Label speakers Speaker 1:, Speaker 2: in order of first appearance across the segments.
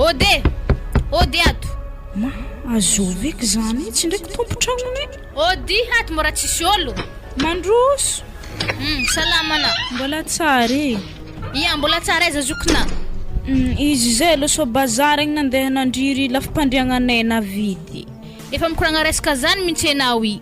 Speaker 1: Ode! Ode ato!
Speaker 2: Ma, azovy eky zany, tsy ndraiky tompon-tragnonay.
Speaker 1: Ody ato mô raha tsisy ôlo.
Speaker 2: Mandroso!
Speaker 1: Hum, salama anà.
Speaker 2: Mbola tsara e.
Speaker 1: Ia, mbola tsara aiza zokinà?
Speaker 2: Hum, izy izay aloha sao bazary igny nandeha nandriry lafim-pandriagnanay navidy.
Speaker 1: Efa mikoragna resaka zany mintsy enao i.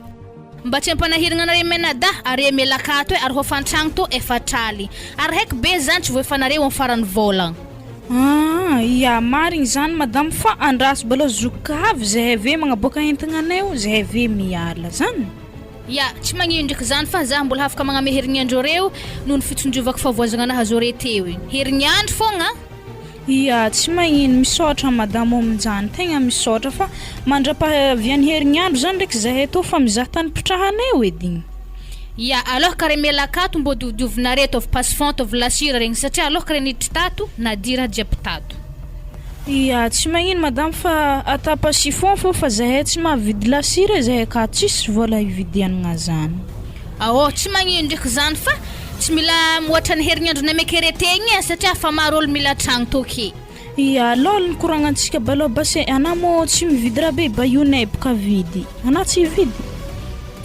Speaker 1: Mba tsy ampanahiragna anareo mianadahy are melaka ato e ary hofan-tragno tô efatraly. Ary haiko be zany tsy voaefanareo am faran'ny vôlagna.
Speaker 2: Aa ia marigny zany madame fa andraso balô zoky avy zahay ave magnaboaka entagna anay o zahay ave miala zany.
Speaker 1: Ia, tsy magnino ndraiky zany fa za mbola hafaka magname herignandro reo noho ny fitsonjovako fahavoazagna nahazo are teo igny. Herignandro fogna.
Speaker 2: Ia, tsy magnino, misaotra madamo aminjany, tegna misaotra fa mandrapahavian'ny herignandro zany ndraiky zahay tô fa mizaha tany mpitrahanay eo edy igny.
Speaker 1: Ia, alôha ka re mialaka ato mbô diovdiovinare ataovy passe-fond ataovy lasira regny satria alôha ka re niditry tato nadia raha jiaby tato.
Speaker 2: Ia, tsy magnino madamo fa ata passe-fond fô fa zahay tsy mahavidy lasira e zahay ka tsisy vôla hividianagna zany.
Speaker 1: Aô, tsy magnino ndraiky zany fa Tsy mila mihoatra ny herignandro namekerete igny e satria fa maro olo mila tragno tô ke.
Speaker 2: Ia lôl ny koragnantsika balô base anà mô tsy mividy raha be baionay boka vidy anà tsy hividy.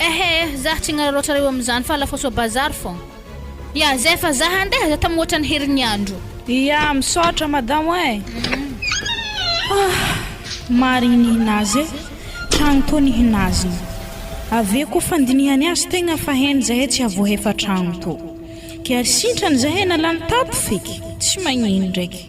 Speaker 1: Ehe zah tsy agnararaotra reo amizany fa lafoso bazary fogna. Ia zay fa zah andeha za tam ohatran'ny herignandro.
Speaker 2: Ia misaotra madamo eh. Ah marigny nihinazy eh. Tragno tô nihinazigny. Avy eo koa fandinihany azy tegna fa heno zahay tsy havoahefa tragno tô. Ke ary sintrany zahay nalany tato feky, tsy magnino ndraiky.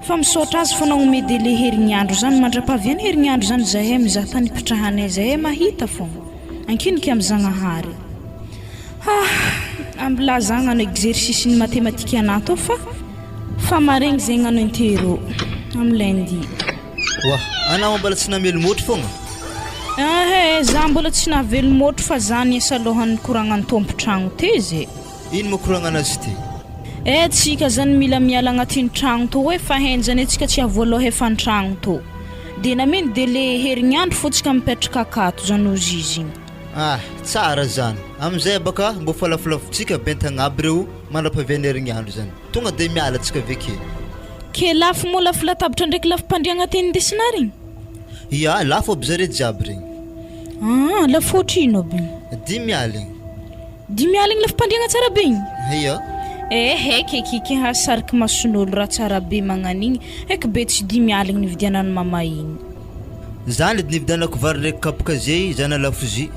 Speaker 2: Fa misaotra azy fa nagnome délai herignandro zany mandrapahaviany herignandro zany zahay mizaha tany ipitrahanay zahay mahita fogna. Ankiniky amy Zagnahary. Ah! Ambilà za hagnano exercice ny mathématique anah tô fa fa maregny zay hagnano interro amy lundi.
Speaker 3: Oa, anao mbola tsy namely môtro fogna?
Speaker 2: Ehe, za mbola tsy nahavelo môtro fa za niasa alohan'ny koragnan'ny tompon-tragno teo ze.
Speaker 3: Ino moa koragnanazy ty?
Speaker 2: Eh, tsika zany mila miala agnatin'ny tragno tô hoe fa henjana tsika tsy havoaloha hefan-tragno tô. De nameno délai herignandro fô tsika mipetraka akato zany ozy izy igny.
Speaker 3: Ah, tsara zany. Amizay baka mbô falafolafotsika bentagna aby reo mandra-pahavian'ny herignandro zany. Tonga de miala tsika avy ake.
Speaker 2: Ke lafo moa lafo latabatra ndraiky lafo mpandriagna teny indesinà regny?
Speaker 3: Ia, lafo aby zare jiaby regny.
Speaker 2: Aa, lafo ohatrino aby igny?
Speaker 3: Dimy aligny.
Speaker 2: Dimy aligny lafo mpandriagna tsara be igny?
Speaker 3: Ia.
Speaker 2: Eh, heky eky eky hahasariky mason'olo raha tsara be magnan'igny, heky be tsy dimy aligny nividianan'i mama igny.
Speaker 3: Zany edy nividianako vary ndraiky kapoka zay zana lafozy.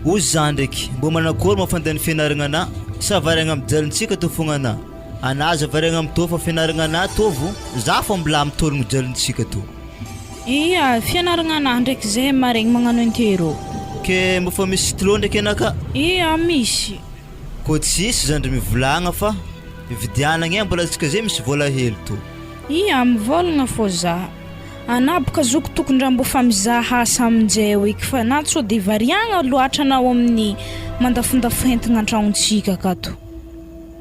Speaker 3: Ozy za ndraiky, mbô manakory moa fandehan'ny fianaragna anà? Sa variagna mijalintsika tô fogna anà? Anà aza variagna mitô fa fianaragna anà tôvo, za fô mblà mitôlogno jalintsika tô.
Speaker 2: Ia, fianaragna anà ndraiky zahay maregny magnano interro.
Speaker 3: Ke mbô fa misy stylo ndraiky anà ka?
Speaker 2: Ia, misy.
Speaker 3: Kô tsisy zandry mivolagna fa vidianagna e, mbola antsika zay misy vôla hely tô.
Speaker 2: Ia, mivôlagna fô za. Anah boka zoky tokony raha mbô fa mizaha asa aminjeo eky fa na tsô de variagna loatra anao amin'ny mandafondafo entigna antragnontsika akato.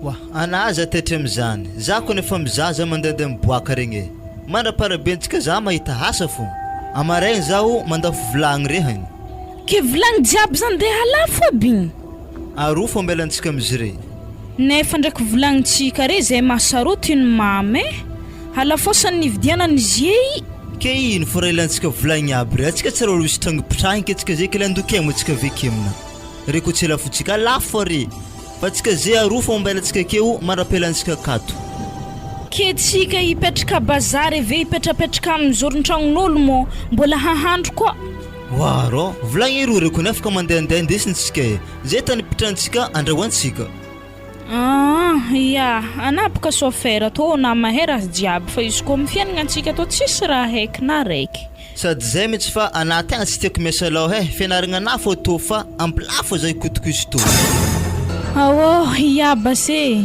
Speaker 3: Oa, anah aza taitra amizany, za kony efa mizaha za mandehandeha miboaka regny e, mandraparabentsika za mahita asa fô, amaraigny zaho mandafo vilagny rehagny.
Speaker 2: Ke vilagny jiaby zany de halafo aby igny?
Speaker 3: Aroa fô ambelantsika amizy re.
Speaker 2: Nefa ndraiky volagnintsika re zay mahasarotiny mamy eh! Halafosany nividianany izy.
Speaker 3: Ke ino fô raha ilantsika volagny aby re, atsika tsy raha olo misy tragno mpitrahiny ke tsika zay ke landokay moa tsika avekemina re ko tsy lafotsika lafo fô re fa tsika ze aroa fô ambelantsika akeo mandra-pialantsika akato.
Speaker 2: Ke tsika hipetraka bazary ve hipetrapetraka amin'ny zoron-tragnon'olo moa mbola hahandro koa.
Speaker 3: Oa rô, volagny eroa reo kony afaka mandehandeha indesintsika e, zay tany ipitrantsika andrahoantsika.
Speaker 2: Aa ya, anah boka chauffeur tô na mahay raha jiaby fa izy koa amin'ny fiaignantsika tô tsisy raha haiky na raiky.
Speaker 3: Sady zay mintsy fa anah tegna tsy tiako miasa lôha e, fianaragna anah fô tô fa ampilà fô zah hikotiko izy tô.
Speaker 2: Aô ya base e,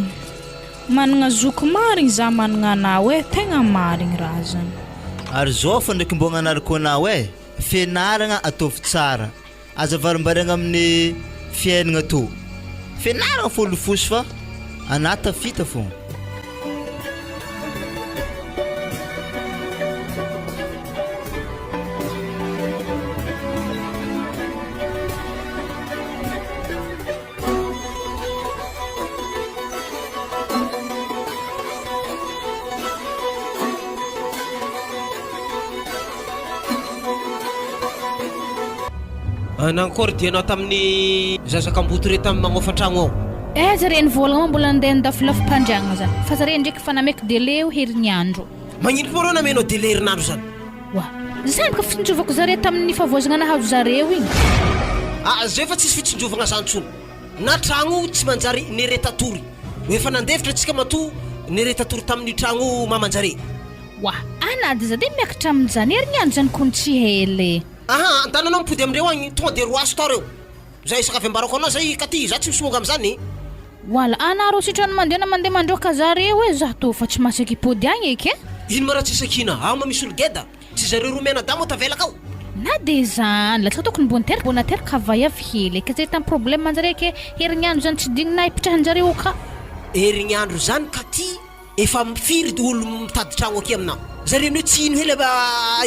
Speaker 2: managna zoky marigny zah managna anao e, tegna marigny raha zany.
Speaker 3: Ary zao fô ndraiky mbô agnanariko anao e, Fianaragna ataovy tsara. Aza varimbariagna amin'ny fiainagna tô. Fianaragna fô lofosy fa anah tafita fô.
Speaker 4: Nankory dianao tamin'ny zaza kamboty re tamin'ny magnofa tragno ao?
Speaker 1: Eh zare nivolagna moa mbola nandeha nidafilafim-pandriagna zany fa zare ndreky fa nameko délai io herignandro.
Speaker 4: Magnino koa reo namenao délai herinandro zany?
Speaker 1: Oa! Zany ka fitsinjovako zare tamin'ny fahavoazagna nahazo zareo igny.
Speaker 4: Ah zay fa tsisy fitsinjovagna zany tsony. Na tragno tsy manjary neretatory. Efa nandefitra tsika matoa neretatory tamin'io tragno mamanjare.
Speaker 1: Oa! Anady za de miakatra amin'izany herignandro zany kony tsy hela e.
Speaker 4: Aha, andana anao mipody amindreo agny, tonga de roaso tao reo. Zay sakafy ambarako anao zay Katy, za tsy misomonga amizany e.
Speaker 1: Wala, anareo sitrany mandeha na mandeha mandroaka zareo e, za toa fa tsy mahasaky hipody agny eky e.
Speaker 4: Ino ma raha tsy sakiana, ao ma misy olo geda, tsy zareo roa mianadahy moa tavela akao.
Speaker 1: Na de zany, latsaka tokony mbô niteraka mbô nateraka vaiavy hely e, ka zay tam problème anjare ke herignandro zany tsy digny na hipitrahanjareo ka.
Speaker 4: Herignandro zany Katy Efa firy olo mitady tragno aky aminao? Zare ny hoe tsy ino hely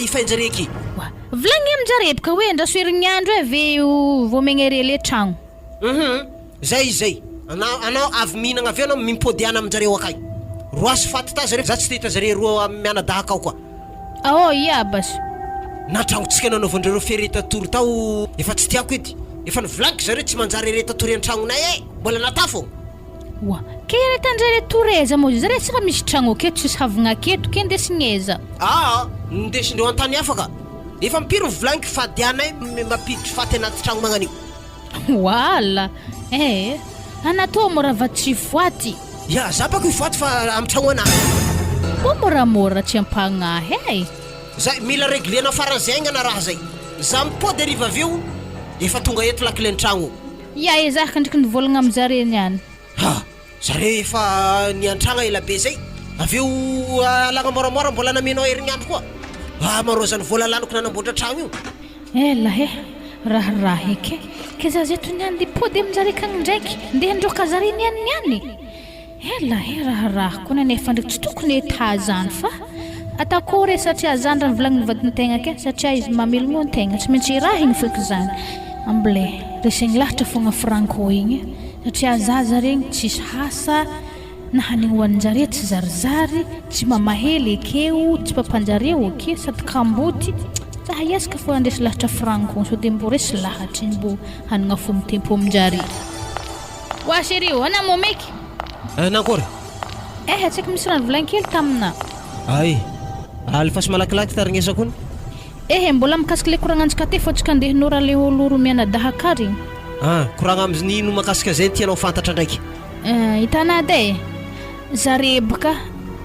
Speaker 4: ifainjare aky.
Speaker 1: Oa. Vilagny aminjare boka hoe andraso herignandro e ve io vao megna ery le tragno.
Speaker 4: Hum zay izy zay. Anao anao avy mihinagna avy eo anao mimpody any aminjareo akay. Roasy faty ta zareo za tsy te hita zare roa mianadahy akao koa.
Speaker 1: Ao ia basy.
Speaker 4: Na tragnontsika nanaovandrareo fereta tory tao efa tsy tiako edy. Efa nivolagniko zareo tsy manjary ereta tory antragnonay e! Mbola natao fogna.
Speaker 1: Oa, ke eretan-dre reto reza moa izy zare tsy raha misy tragno aketo tsisy havagna aketo ke ndesigny aiza?
Speaker 4: Aa, ndesindreo antany hafa ka! Efa impiry volagniko fady anay mampiditry faty anaty tragno magnanio.
Speaker 1: Oala eh! Ana toa mora va tsy foaty?
Speaker 4: Ya, za bako hifoaty fa amy tragno ana.
Speaker 1: Koa moramora tsy ampagnahy eh!
Speaker 4: Zay, mila reglena faran'izay haingana raha zay. Za mipody hariva avy eo, efa tonga eto lakile ny tragno.
Speaker 1: Ya ezahako ndriky nivolagna aminjare niany.
Speaker 4: Ha! Zareo efa niantragna ela be zay, avy eo alagna moramora mbola namenao herignandro koa. Ah marô zany vola laniko nanamboatra tragno io.
Speaker 1: Ela he! Raharaha eky e! Ke za zeto niany nipody aminjare kagny ndraiky, ndeha ndroka zare niany niany. Ela he raharaha koa nefa ndreky tsy tokony etat zany fa atakory e satria zany raha novolagnin'ny vadintegna ke satria izy mamelogno antegna tsy maintsy irahigny feky zany amble resegny lahatra fogna franco igny satria zaza regny tsisy hasa na hanigny hoaninjare tsy zarizary tsy mamahely ekeo tsy papanjareo ake sady kamboty za hiezaka fô handresy lahatra franco sao de mbô resy lahatra igny mbô hanagna fo mitempo aminjare. Oa chérie ô, anà momeky.
Speaker 4: Eh, nankory?
Speaker 1: Eh, tsaiky misy raha novolagny kely tamina.
Speaker 4: Ay, alefaso malakilaky tarignesako ony.
Speaker 1: Ehe, mbola mikasika le koragnantsika teo fô tsika andeha nora le olo roa mianadahy akary igny.
Speaker 4: Ah, koragna amizny ino makasika zay tianao fantatra ndraiky?
Speaker 1: Eh, hitanà edy e, zare boka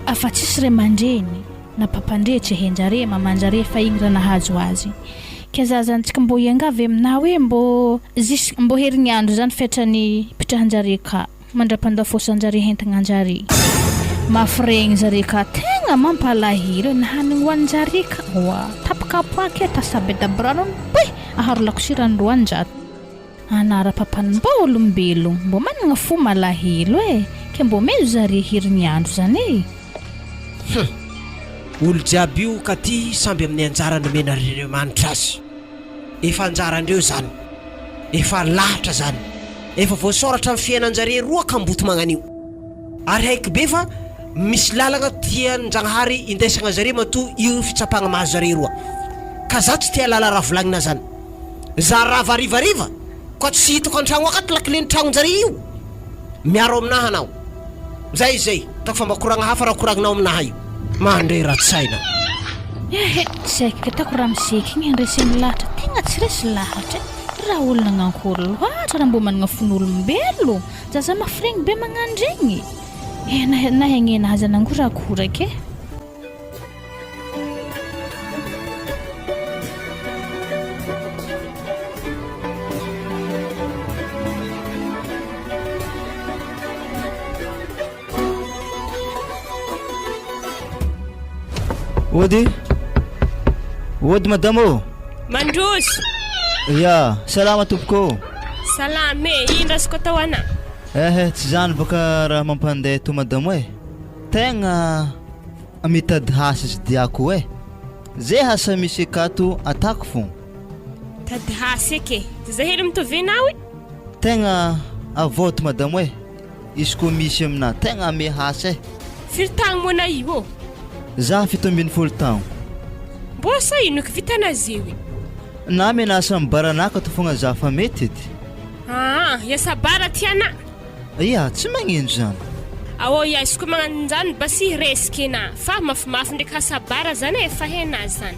Speaker 1: afa tsisy ray aman-dreny. Na papandre tsy henjare mamanjare fa igny raha nahazo azy ke za zany tsika mbô hiangavy aminah hoe mbô jusqu mbô herignandro zany fetrany pitrahanjare ka mandrapandafosanjare hentagnanjare mafy regny zare ka tegna mampalahelo e na hanigny hoaninjare ka oa tapakapoaka e tasabedabranony be aharo lakosira ny 200. Anara papan'ny mbô olombelogno mbô managna fo malahelo e, ke mbô omeo zare herignandro zany e.
Speaker 4: Hum! Olo jiaby io ka ty samby amin'ny anjara nomen'Andriamanitra azy. Efa anjarandreo zany. Efa lahatra zany. Efa voasoratra amin'ny fiainanjare roa kamboty magnan'io. Ary haiko be fa misy lalagna tian-Jagnahary indaisagna zare matoa io fitsapagna mahazo zare roa. Ka za tsy te hahalala raha volagnina zany. Za rava harivariva koa tsy hitako antragno akato lakile ny tragnonjare io. Miaro aminaha anao. Zay izay, ataoko fa mba koragna hafa raha koragninao aminaha io. Mandrera-tsaina.
Speaker 1: Ehe, tsy haiko ataoko raha miseky igny handreseny lahatra, tegna tsy resy lahatra e, raha olo nagnankory loatra raha mbô managna fon'olombelo, zaza mafy regny be magnano regny, eh na na hegnenazy aza nangorakoraka e.
Speaker 3: Ody Ody madama ô!
Speaker 5: Mandroso!
Speaker 3: Ya, salama tompoko ô!
Speaker 5: Salama e, ino azoko atao anà?
Speaker 3: Ehe, tsy zany bôka raha mampandeha to madamo e! Tegna mitady hasy izy diako e! Ze asa misy akato atako fô.
Speaker 5: Tady hasy eky e! Zaza hely mitovy enao e!
Speaker 3: Tegna avoto madamo e! Izy koa misy aminah tegna ame hasy e!
Speaker 5: Firy tagno moa na io ô?
Speaker 3: Za 17 taogno.
Speaker 5: Mbô sa ino eky vitana zeo e?
Speaker 3: Na mianasa amin'ny baranaka to fogna za fa mety edy.
Speaker 5: Aa, hiasa bara ty ana.
Speaker 3: Ia, tsy magnino zany.
Speaker 5: Aô ia, izy koa magnano zany basy resiky ena fa mafimafy ndraiky asa bara zany e, fa henazy zany.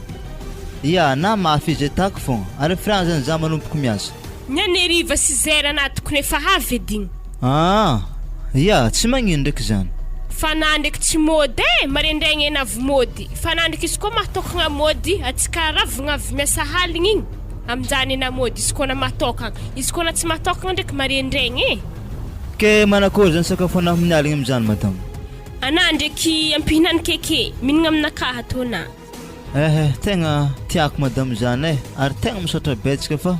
Speaker 3: Ia, na mafy izy atako fogna, ary firagna zany za manomboko miasa.
Speaker 5: Ny any hariva six heures ana tokony efa avy edy igny.
Speaker 3: Aa, ia, tsy magnino ndraiky zany.
Speaker 5: Fa na ndraiky tsy mody e, marendraigny ena avy mody, fa na ndraiky izy koa mahatokagna mody, atsika ravogna avy miasa haligny igny. Aminjany ena mody izy koa na matôkagna. Izy koa na tsy matôkagna ndraiky marendraigny e.
Speaker 3: Ke manakôry zany sakafo anah amin'ny aligny aminjany madame?
Speaker 5: Anah ndraiky ampihinany keke, mihinagna aminakahy atô na.
Speaker 3: Ehe, tegna tiako madame zany e, ary tegna misaotra betsaka fa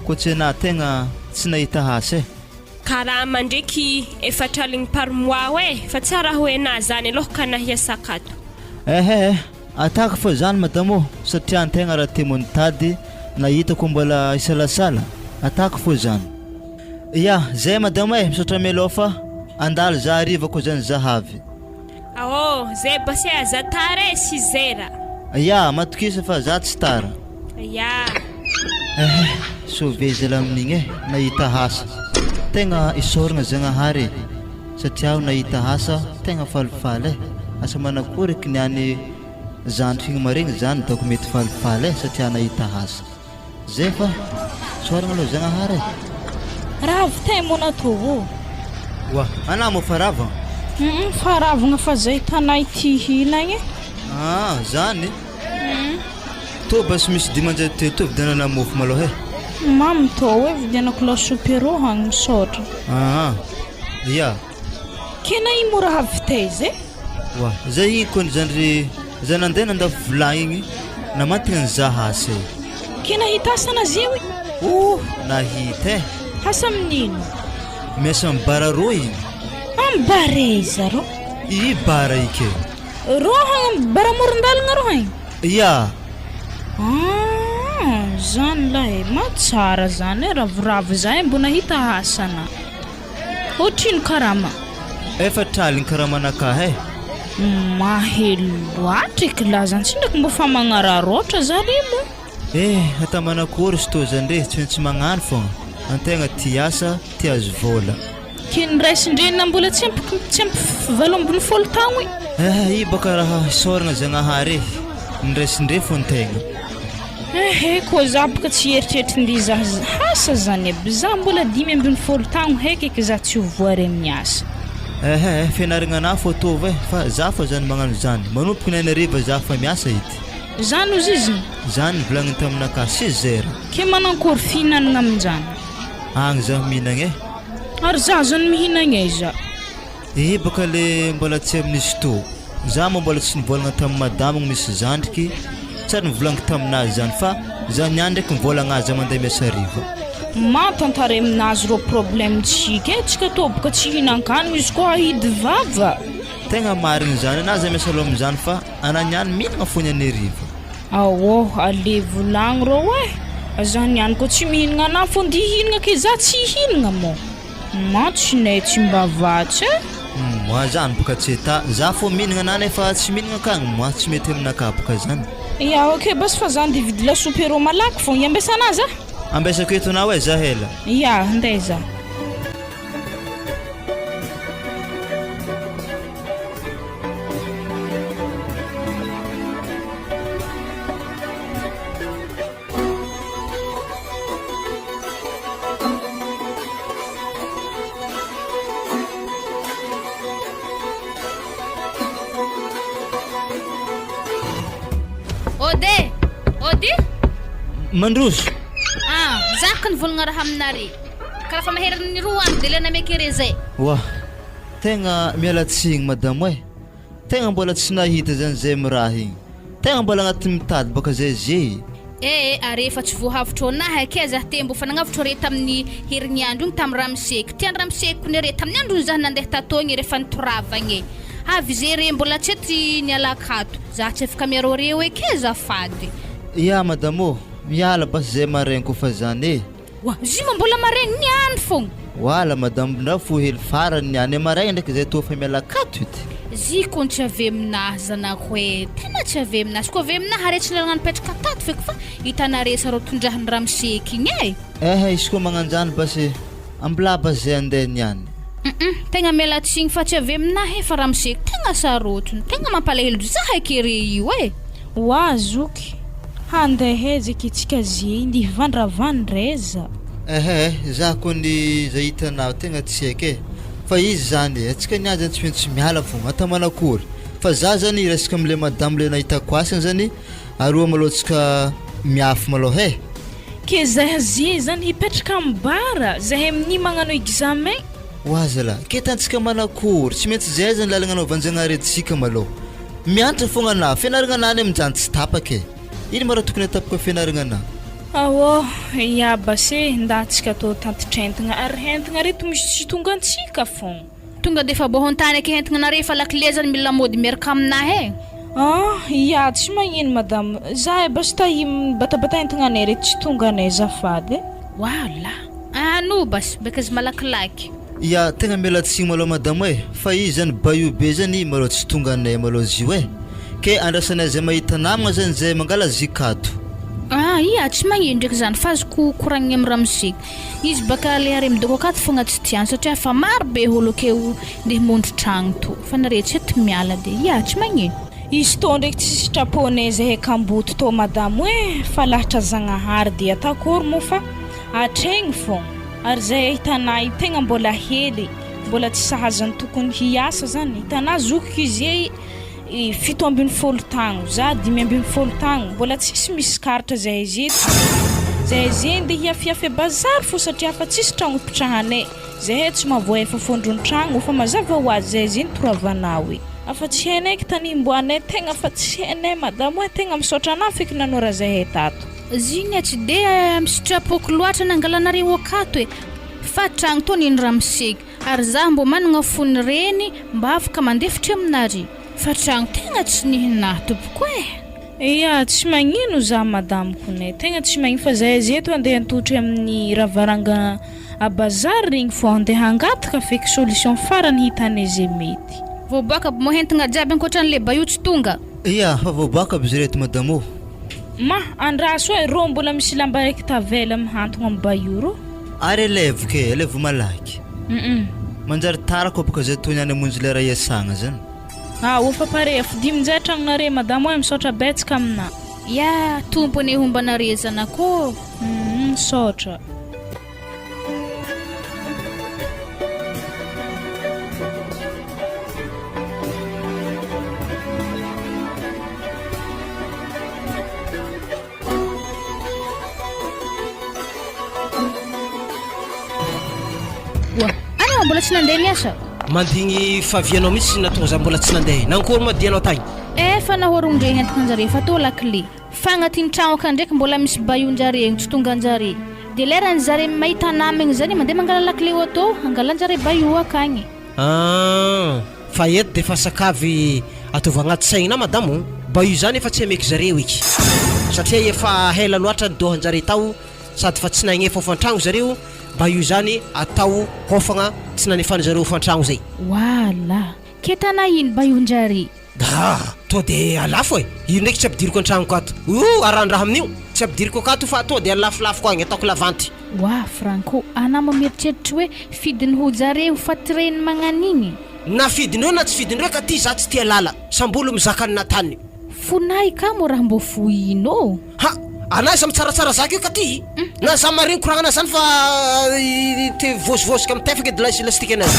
Speaker 3: koa tsy anah tegna tsy nahita asa e.
Speaker 5: Karama ndreky efatraligny par mois e, fa tsara ho enah zany aloha ka anah hiasaka ato.
Speaker 3: Ehe, Atako fa zany madame ô, satria antegna raha te nitady na hitako mbola hisalasala, atako fô zany. Ya, zay madame e, misaotra mialoha fa andalo za hariva ko zany za havy.
Speaker 5: Aô, zay base aza tara e, six heures.
Speaker 3: Ya, matokisa fa za tsy tara.
Speaker 5: Ya.
Speaker 3: Ehe, sauvé zala amin'igny e, nahita asa. Tegna isaoragna Zagnahary e. Satria aho nahita asa tegna falifaly eh, asa manakory eky niany zandriko igny maregny zany daoko mety falifaly eh satria nahita asa. Zay fa tsoarigna aloha Zagnahary eh.
Speaker 2: Raha avy tay moa natao ô.
Speaker 3: Oa, anah moa fa rava?
Speaker 2: Humm fa ravagna fa zay tanay ty hinagna e.
Speaker 3: Ah, zany? Tô basy misy 500 teo tô vidianana mofo malôha e.
Speaker 2: Mamy tô e vidianako lasopy arô hagny misaotra.
Speaker 3: Aa ya.
Speaker 2: Kena ino moa raha avy taiza e?
Speaker 3: Oa, zay igny kony zandry za nandeha nandafo vilagny igny namantigna nizaha asa e.
Speaker 2: Ke nahita asa nazio e?
Speaker 3: Oh, nahita e.
Speaker 2: Asa amin'ino?
Speaker 3: Miasa amin'ny bara rô igny.
Speaker 2: Amin'ny bara aiza rô?
Speaker 3: I bara i ke.
Speaker 2: Rô hagny amin'ny bara amoron-dalagna rô hagny?
Speaker 3: Ya.
Speaker 2: Ah, zany lahy e, mahatsara zany e, ravoravo zahay mbo nahita asa na. Ohatrino karama?
Speaker 3: Efatr'aligny karamanakahy e.
Speaker 2: Mahay loatra eky lahy zany, tsy ndraiky mbo fa magnararaotra zany moa.
Speaker 3: Eh, ata manakory izy tô zany re, tsy maintsy magnano fogna, antegna tia asa, tia azo vôla.
Speaker 2: Ke ny ray sy ny renina mbola tsy ampy tsy ampy 18 taogno e.
Speaker 3: Eh, io baka raha isaoragna Zagnahary e, ny ray sy ny reny fô ny tegna.
Speaker 2: Eh, koa za boka tsy hieritreritry ndeha hizaha asa zany aby, za mbola 15 taogno heky eky za tsy ho voary amin'ny asa.
Speaker 3: Eh eh, fianaragna anah fô ataovy e, fa za fô zany magnano zany, manomboka ny hariva za fa miasa edy.
Speaker 2: Zany ozy izy?
Speaker 3: Zany nivolagniny taminakahy, six heures.
Speaker 2: Ke manankory fihinanagna aminjany?
Speaker 3: Agny zaho mihinagna e.
Speaker 2: Ary za zany mihinagna aiza?
Speaker 3: Ehe baka le mbola tsy amin'izy tô. Za moa mbola tsy nivolagna tamin'i madame misy zandriky, tsy ary nivolaniko taminazy zany fa za niany ndraiky mivolagna azy za mandeha miasa hariva.
Speaker 2: Ma tantara aminazy reo problème tsika e, tsika tô boka tsy hihinankanigny izy koa ahidy vava.
Speaker 3: Tegna marigny zany, anah za miasa aloha amizany fa anah niany mihinagna fô niany hariva.
Speaker 2: Aoh ale volagno rô eh! Za niany koa tsy mihinagna anah fô ndy hihinagna ke za tsy hihinagna mô! Mantsy nay tsy mba vatsy eh!
Speaker 3: Moi zany boka tsy eta, za fô mihinagna anah nefa tsy mihinagna akagny moi tsy mety aminakahy boka zany.
Speaker 2: Ya ok basy fa za nde hividy lasopy arô malaky fô, hiambesa anah za?
Speaker 3: Ambesako eto anao eh za hela.
Speaker 2: Ya ndeha za.
Speaker 1: Ode! Ode!
Speaker 3: Mandroso!
Speaker 1: Ah, zaka ny volagna raha aminare. Karaha fa maherin'ny roa andro de le nameky re zay.
Speaker 3: Wah! Tegna miala tsigny madamo eh! Tegna mbola tsy nahita zany zay miraha igny. Tegna mbola agnatin'ny mitady baka zay ze e.
Speaker 1: Eh are efa tsy voahavotro anahy akia zah te mbo fa nagnavotro are tamin'ny herignandro igny tamin'ny ramoseko ty any ramoseko kony are tamin'ny androny zah nandeha tato igny refa nitoravagna e avy ze re mbola tsy eto nialako ato zah tsy afaka miaro are hoe ke azafady.
Speaker 3: Ya madamo ô, miala basy zay maraigny kofa zany e.
Speaker 1: Oa, zima mbola maregny niany fogna.
Speaker 3: Wala madame ndra fo hely farany niany e maraigny ndraiky zay toa fa miala akato edy.
Speaker 1: Zy kony tsy avy aminahy zanako e, tena tsy avy aminahy, izy koa avy aminahy are tsy lalagna nipetraka tato feky fa hitanare sarô tondrahan'ny ramose kigny e.
Speaker 3: Ehe izy koa magnanjany basy ambilà basy zay andeha niany.
Speaker 1: Hum tegna miala tsigny fa tsy avy aminahy e fa ramose tegna sarotiny, tegna mampalahelo za eky re io e.
Speaker 2: Oa zoky, handeha aiza eky tsika zie ndeha hivandravandra aiza?
Speaker 3: Ehe eh, za kony zay hitanao tegna tsy haiko e, fa izy zany e, atsika niany zany tsy maintsy miala fogna, atao manakory, fa za zany hiresaka amle madamo le nahitako asany zany aroa malôha tsika miafy malôha e.
Speaker 2: Ke zahay zie zany hipetraka am bar, zahay amin'io magnano examen.
Speaker 3: Oa zalahy, ke hitantsika manakory, tsy maintsy zay zany lalagna anaovan-jagnahary antsika malôha. Mianatra fogna anah, fianaragna anah anie aminjany tsy tapaka e. Ino ma raha tokony hatapaka fianaragna anah?
Speaker 2: Aô, ya base, nda tsika atao tantitra entagna ary entagna reto misy tsy tonga antsika fogna.
Speaker 1: Tonga de efa bohontany aky entagna nare fa lakile zany mila mody miaraka aminah e.
Speaker 2: Ah, ya tsy magnino madame, zahay basy ta hibatabata entagna anay reto tsy tonga anay azafady e.
Speaker 1: Wala, ano basy, beka izy malakilaky.
Speaker 3: Ya, tegna miala tsigny malôha madamo e, fa izy zany bayou be zany malôha tsy tonga anay malôha zio e, ke andrasanay zay mahita namagna zany zay mangala zikato.
Speaker 1: Ah ia, tsy magnino ndraiky zany fa azoko koragniny am ramose, izy baka le are midoko akato fogna tsy tiany satria fa maro be olo akeo ndeha hamondro tragno to, fa nare tsy eto miala de ia tsy magnino.
Speaker 2: Izy tô ndraiky tsy sitraponay zahay kamboty tô madamo e, fa lahatra Zagnahary de atakory moa fa Atregny fô, ary zay ahitanà io tegna mbola hely, mbola tsy sahaza ny tokony hiasa zany, hitanà zokiko izy e 17 tagno, za 15 tagno, mbola tsisy misy karatra zahay zeto, zahay ze ndeha hiafiafy a bazary fô satria afa tsisy tragno hipitrahanay, zahay tsy mahavoahefa fondrony tragno fa mazava ho azy zahay ze nitoravanao e, afa tsy hainay eky tany himboanay tegna fa tsy hainay madamo e, tegna misaotra anà feky nanora zahay tato.
Speaker 1: Zigny tsy de sitrapoko loatra nangalanareo akato e, fa tragno tô nino ramose ary za mbô managna fony reny mba afaka mandefitry aminare fa tragno tegna tsy nihinahy tompoko e.
Speaker 2: Ia, tsy magnino za madame konay, tegna tsy magnino fa zahay zeto andeha antotry amin'ny ravaranga a bazary regny fô andeha hangataka feky solution farany hitanay ze mety.
Speaker 1: Voaboaka aby moa entagna jiaby ankoatran'le bayou tsy tonga.
Speaker 3: Ia, fa voaboaka aby izy reto madame ô.
Speaker 2: Ma, andraso e, rô mbola misy lamba raiky tavela mihantogna am bayou rô.
Speaker 3: Ary alaivo ke, alaivo malaky.
Speaker 2: Hum.
Speaker 3: Manjary tara koa bôka zay toy ny any hamonjy lera iasagna zany.
Speaker 2: Ah, ô fa pare, afodio minjay tragnonare madamo e, misaotra betsaka aminà.
Speaker 1: Ya, Tompo anie homba anare zanako ô.
Speaker 2: Hum, misaotra.
Speaker 1: Oa, anao mbola tsy nandeha niasa?
Speaker 4: Mandigny fahavianao mihitsy natonga za mbola tsy nandeha. Nankory moa dianao tagny?
Speaker 1: Efa nahorondregny antokanjare fa tô lakile. Fa agnatin'ny tragno akany ndraiky mbola misy baillon-jare igny tsy tongan-jare. De leran'ny zare mahita namagny zany mandeha mangala lakile auto hangalan-jare baillon akagny.
Speaker 4: Ah, fa eto de efa sakavy ataovy agnaty saignina madamo o! Baillon zany efa tsy ameky zareo eky satria efa hela loatra ny dohan-jare tao sady fa tsy nagnefa hofan-tragno zareo, baillon zany atao hofagna tsy nanefan zareo hofan-tragno zay.
Speaker 1: Wala! Ke tana ino baillon-jare?
Speaker 4: Dah! To de alafo e! Io ndraiky tsy ampidiriko an-tragnoko ato. Ouh! Arandraha amin'io! Tsy ampidiriko akato fa to de alafolafoko agny, ataoko lavanty.
Speaker 1: Wah Franco, anah mba mieritreritry hoe fidiny ho jare ho faty reny magnan'igny.
Speaker 4: Na fidin'ireo na tsy fidin'ireo ka ty za tsy tia lala, samby olo mizaka ny natany.
Speaker 1: Fonay ka mo raha mbô fohino ô!
Speaker 4: Ha! Anah iza mitsaratsara zaka io ka ty? Na za maregny koragnana zany fa te vôzivôzika mitefaka edy lay lastika anazy.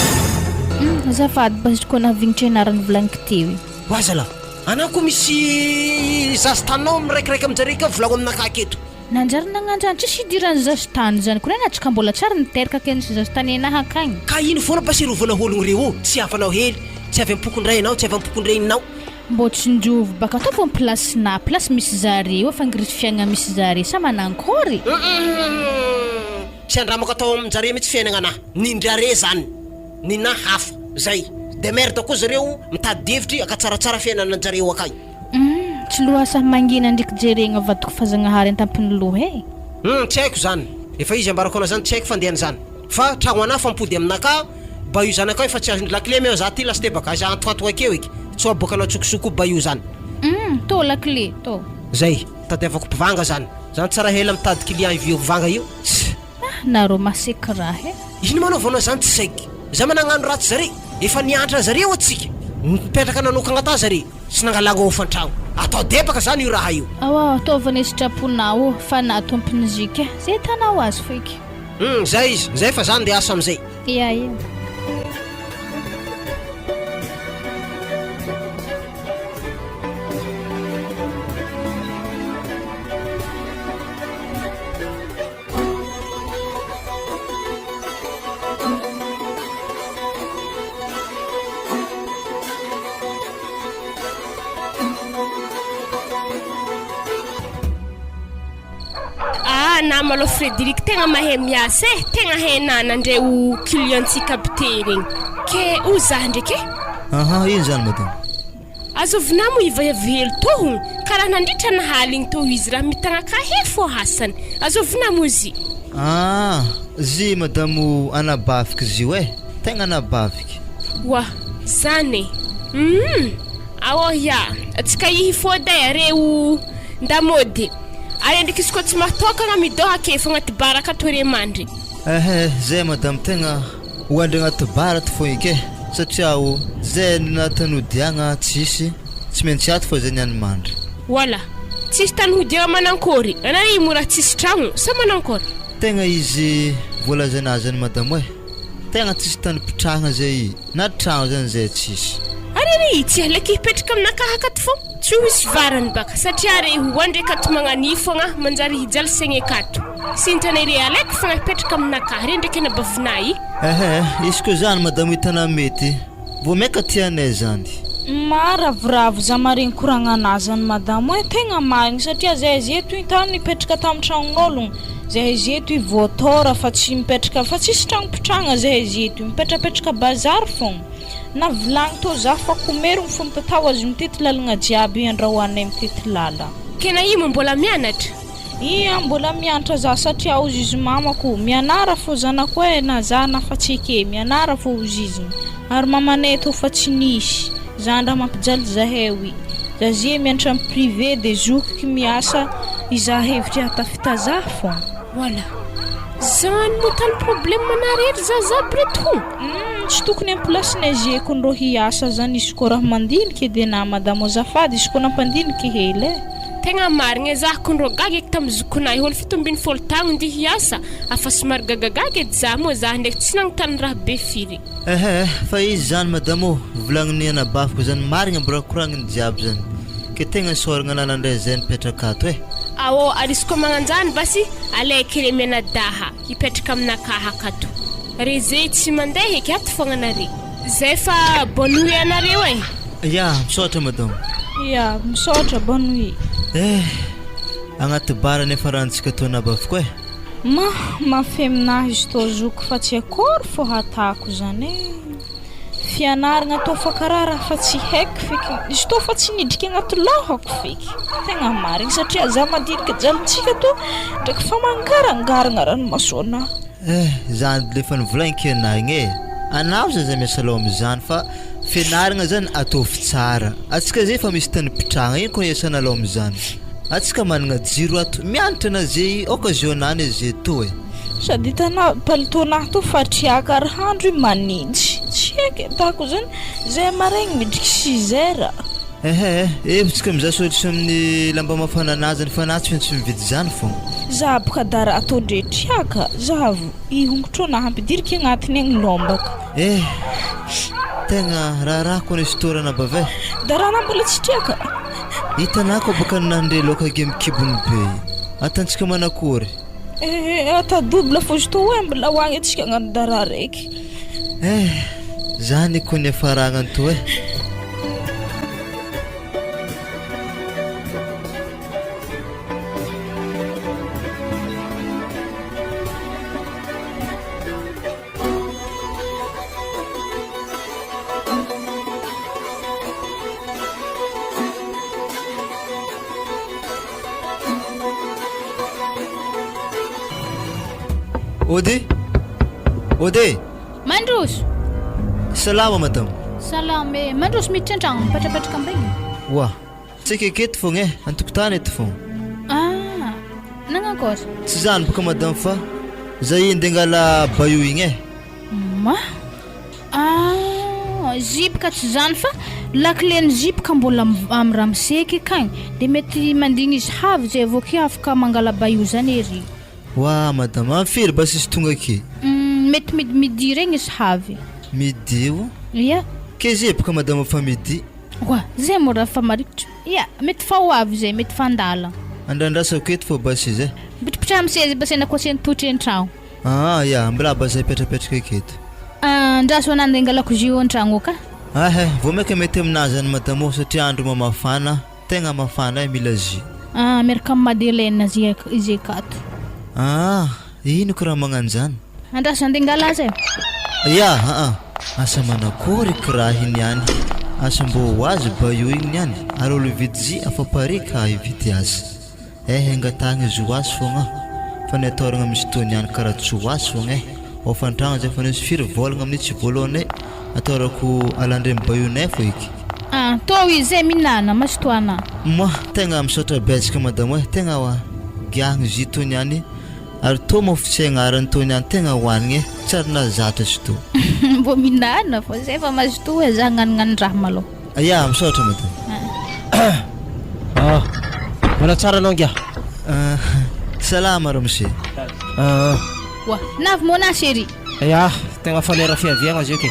Speaker 1: Hum azafady mba izy koa nahavignitra ianarany volagniko teo e.
Speaker 4: Oa zalah, anah koa misy zaza taninao miraikiraiky aminjare ka volagno aminakahy aketo.
Speaker 1: Nanjary nagnandrano tsisy idiran'ny zaza tany zany koa na tsika mbola tsary niteraka ke nisy zaza tany enaha akagny.
Speaker 4: Ka ino foana basy irovana ologno reo ô, tsy havanao hely, tsy avy am-pokon-drainao, tsy avy am-pokon-dreninao.
Speaker 1: Mbô tsinjovy baka ataovy am place na place misy zareo fa ngrisy fiaigna misy zare sa manankôry?
Speaker 4: Humm tsy andramako atao aminjare mitsy fiainagna anah, nindrare zany ninah hafa zay, demerde koa zareo mitady hevitry akatsaratsara fiainananjareo akagny.
Speaker 1: Humm tsy lohasaha mangina ndriky jeregna vadiko fa Zagnahary antampony loha e.
Speaker 4: Humm tsy haiko zany, efa izy ambarako anah zany tsy haiko fandehany zany fa tragno anah fa mipody aminakahy. Ba io zanakao efa tsy azony lakile meo za ty lasta bagage antohatoha akeo eky tsy ho aboakanao tsokosoko ba io zany.
Speaker 1: Humm tô lakile tô.
Speaker 4: Zay, tadiavako mpivanga zany. Zany tsara hela mitady client ivio mpivanga io. Tss.
Speaker 1: Ah nareo masiaka raha e.
Speaker 4: Ino ma anaovanao zany tsy saiky. Za ma nagnano ratsy zare. Efa niantra zareo atsika. Nipetraka nanokagna ta zare. Tsy nangalagna hofan-tragno. Atao debaka zany io raha io.
Speaker 1: Aoa ataovy ny sitraponao fa na tompony zika. Zay hitanao azy foiky.
Speaker 4: Hum zay izy zay fa za ndeha asa amizay.
Speaker 1: Ia ia.
Speaker 5: Ah, na malôha Frédéric tegna mahay miasa e, tegna hainà nandray o client-ntsika aby te regny. Ke o zah ndraiky e.
Speaker 3: Aha, ino zany madame?
Speaker 5: Azovina moa i vaiavy hely tohogno karaha nandritra ny haligny teo izy raha mitagna kahie fô hasany. Azovina moa zy?
Speaker 3: Ah, zy madamo anabaviky zio e, tegna anabaviky.
Speaker 5: Oa, zany e. Humm, ao hia, atsika ihy fôdy e, are o ndamôdy. Are ndraiky izy koa tsy mahatôkagna midôha ake fô agnaty bar akato are mandry.
Speaker 3: Ehe, zay madamo tegna Ho andry agnaty bar ato fô eky e, satria o zay na tany hodiagna tsisy, tsy maintsy ato fô zay niany mandry.
Speaker 5: Wala, tsisy tany hodiagna manankôry, anare i mora tsisy tragno sa manankôry?
Speaker 3: Tegna izy voalazanà zany madamo e, tegna tsisy tany pitrahagna zay na tragno zany zay tsisy.
Speaker 5: Ary ry i tsy aleky hipetraka aminakahy akato fô, tsy ho hisy varany baka satria re ho andry akato magnania fogna manjary hijaly saigny akato. Sintrana ery Alex fa napetraka aminakahy re ndraiky anabavinay.
Speaker 3: Ehe, izy koa zany madamo hitanà mety, vao maika tianay zany.
Speaker 2: Maharavoravo za maregny koragnanà zany madamo eh, tegna marigny satria zahay zeto iny tany nipetraka tam tragnon'ologno, zahay zeto i voatôra fa tsy mipetraka fa tsisy tragno mpitragna zahay zeto i, mipetrapetraka bazary fogna, na vilagny tô za fa komerigny fô mitatao azy mitety lalagna jiaby andrahoanay mitety lala.
Speaker 5: Tena io moa mbola mianatra?
Speaker 2: Ia mbola miantra za satria ozizy mamako mianara fô zanako eh na za na fa tsy eke mianara fô oziziny ary mamanay tô fa tsy nisy zany raha mampijaly zahay oi za zie miantra am privé de zokiky miasa izaha hevitry ahatafita za fôgna.
Speaker 5: Voilà. Zany moa tany problème anareo ry zaza aby reto ho.
Speaker 2: Humm tsy tokony am place ny azieko ndrô hiasa zany izy kô raha mandiniky edy anah madamo azafady izy kô nampandiniky hely eh.
Speaker 5: Tegna marigny e, zah kondro gaga eky tam zokinay olo 17 taogno ndeha hiasa afa somary gagagaga edy zah moa zah ndraiky tsy nagnontany raha be firy.
Speaker 3: Ehe fa izy zany madame ô, volagniny anabaviko zany marigny mbola koragniny jiaby zany, ke tegna isaoragna anah nandray zay nipetraka ato e.
Speaker 5: Aô ary izy koa magnanjany basy alaiky re mianadaha hipetraka aminakahy akato re zay tsy mandeha eky ato fogna nare. Zay fa bonne nuit anareo e.
Speaker 3: Ya, misaotra madame.
Speaker 2: Ya, misaotra, bonne nuit.
Speaker 3: Eh, agnaty bar nefa rantsika toa anabaviko eh.
Speaker 2: Ma, mafy aminahy izy tô zoky fa tsy akory fô hatako zany eh. Fianaragna tô fa karaha raha fa tsy haiko feky, izy tô fa tsy nidriky agnaty lohako feky. Tegna marigny satria za mandiniky jalintsika tô ndraiky fa mangarangaragna ranomaso anah.
Speaker 3: Eh, zany le efa novolagniky anah igny e, anao zany zay miasa loha amizany fa fianaragna zany ataovy tsara, atsika zay efa misy tany mpitrahagna ino koa iasana loha amizany, atsika managna jiro ato, mianatra ana zay occasion any zay to e.
Speaker 2: Sady hitanao palitaonah to fa triaka ary handro io manintsy, tsy haiko atako zany, zay maraigny midriky six heures.
Speaker 3: Ehe eh, tsika mizaha solution amin'ny lamba mafana anazy ny fanahy tsy maintsy mividy zany fô.
Speaker 2: Za boka dara atao ndre triaka, zahavo i hongotro na hampidiriko agnatiny agny lombako.
Speaker 3: Eh, tegna raharahako ny fitorana bavy eh.
Speaker 2: Dara na mbola tsy triaka.
Speaker 3: Hitanako boka nandre loka gemy kibony be. Atantsika manakory?
Speaker 2: Eh, ata double fô izy tô hoe mbola ho agny atsika agnano dara raiky.
Speaker 3: Eh, zany ko niafaragna to eh. Ody! Ody!
Speaker 1: Mandroso!
Speaker 3: Salama madame.
Speaker 1: Salama e. Mandroso miditra an-tragno, mipetrapetraka ambegny.
Speaker 3: Oa. Tsika aketo fogna e, an-tokotany eto fogna.
Speaker 1: Ah, nagnakôry?
Speaker 3: Tsy zany boka madame fa za iny ndeha angala baio igny e.
Speaker 1: Ma. Ah, zipo ka tsy zany fa lakile-n'ny zipo ka mbola am ramose ke kagny de mety mandigny izy havy zay vao ke afaka mangala baio zany ery.
Speaker 3: Oa madame, am firy basy izy tonga aky?
Speaker 1: Humm, mety midi midi regny izy havy.
Speaker 3: Midi o?
Speaker 1: Ia.
Speaker 3: Ke zay boka madame fa midi.
Speaker 1: Oa, zay moa raha fa marikitry. Ia, mety fa ho avy zay, mety fa andalagna.
Speaker 3: Andrandrasako eto fô basy izy e.
Speaker 1: Mipitripitraha am seza basy anà koa tsy nitotry an-tragno.
Speaker 3: Aa ya, mbola basy hipetrapetraka aketo.
Speaker 1: Andraso anà ndeha angalako jus an-tragno ao ka.
Speaker 3: Ahe, vao maika mety aminà zany madame ô satria andro mamafana, tegna mafana e, mila jus.
Speaker 1: Ah, miaraka am madeleine izy izy akato.
Speaker 3: Aa, ino ko raha magnano zany?
Speaker 1: Andraso andeha angala azy e.
Speaker 3: Ya, aa, asa manakory ko raha iny ihany, asa mbô ho azy baio igny niany ary olo hividy jus afa pare ka hividy azy. Eh angatahagna izy ho azy fogna fa ny atahoragna misy tony ihany karaha tsy ho azy fogna eh hofan-tragno zay fa nisy firy vôlagna amin'io tsy voalohany eh atahorako alandreny baionay fô eky.
Speaker 1: Ah tô izy eh minana mazotoana.
Speaker 3: Moi tegna misaotra betsaka madamo eh tegna wa giahagna izy io tony ihany ary tô mofo tsy agnarany tony ihany tegna hoanigna eh tsy ary nahazatra izy tô.
Speaker 1: Mbô minana fô zay fa mazotoa eh za hagnanognano raha malôha.
Speaker 3: Ya, misaotra madame.
Speaker 4: Ah, mbola tsara anao ingahy.
Speaker 3: Ah, salama ramose.
Speaker 4: Ah.
Speaker 1: Oa, navy moa na chérie?
Speaker 4: Ya, tegna fanera fiaviagna zio ke.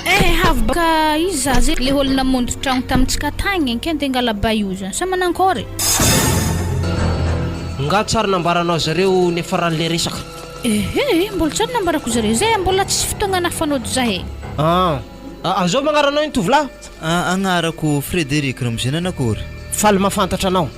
Speaker 1: Eh, avy baka iza za zay le olo namonjy tragno tamintsika tagny ke andeha angala baio zany. Sa manankôry?
Speaker 4: Nga tsary nambaranao zareo niafaran'le resaka?
Speaker 1: Ehe, mbola tsary nambarako zareo. Zay mbola tsisy fotoagna nafanody zahay.
Speaker 4: Ah. Azao magnaranao iny tovolahy?
Speaker 3: Agnarako Frederic ramose, nanakory?
Speaker 4: Faly mahafantatra anao.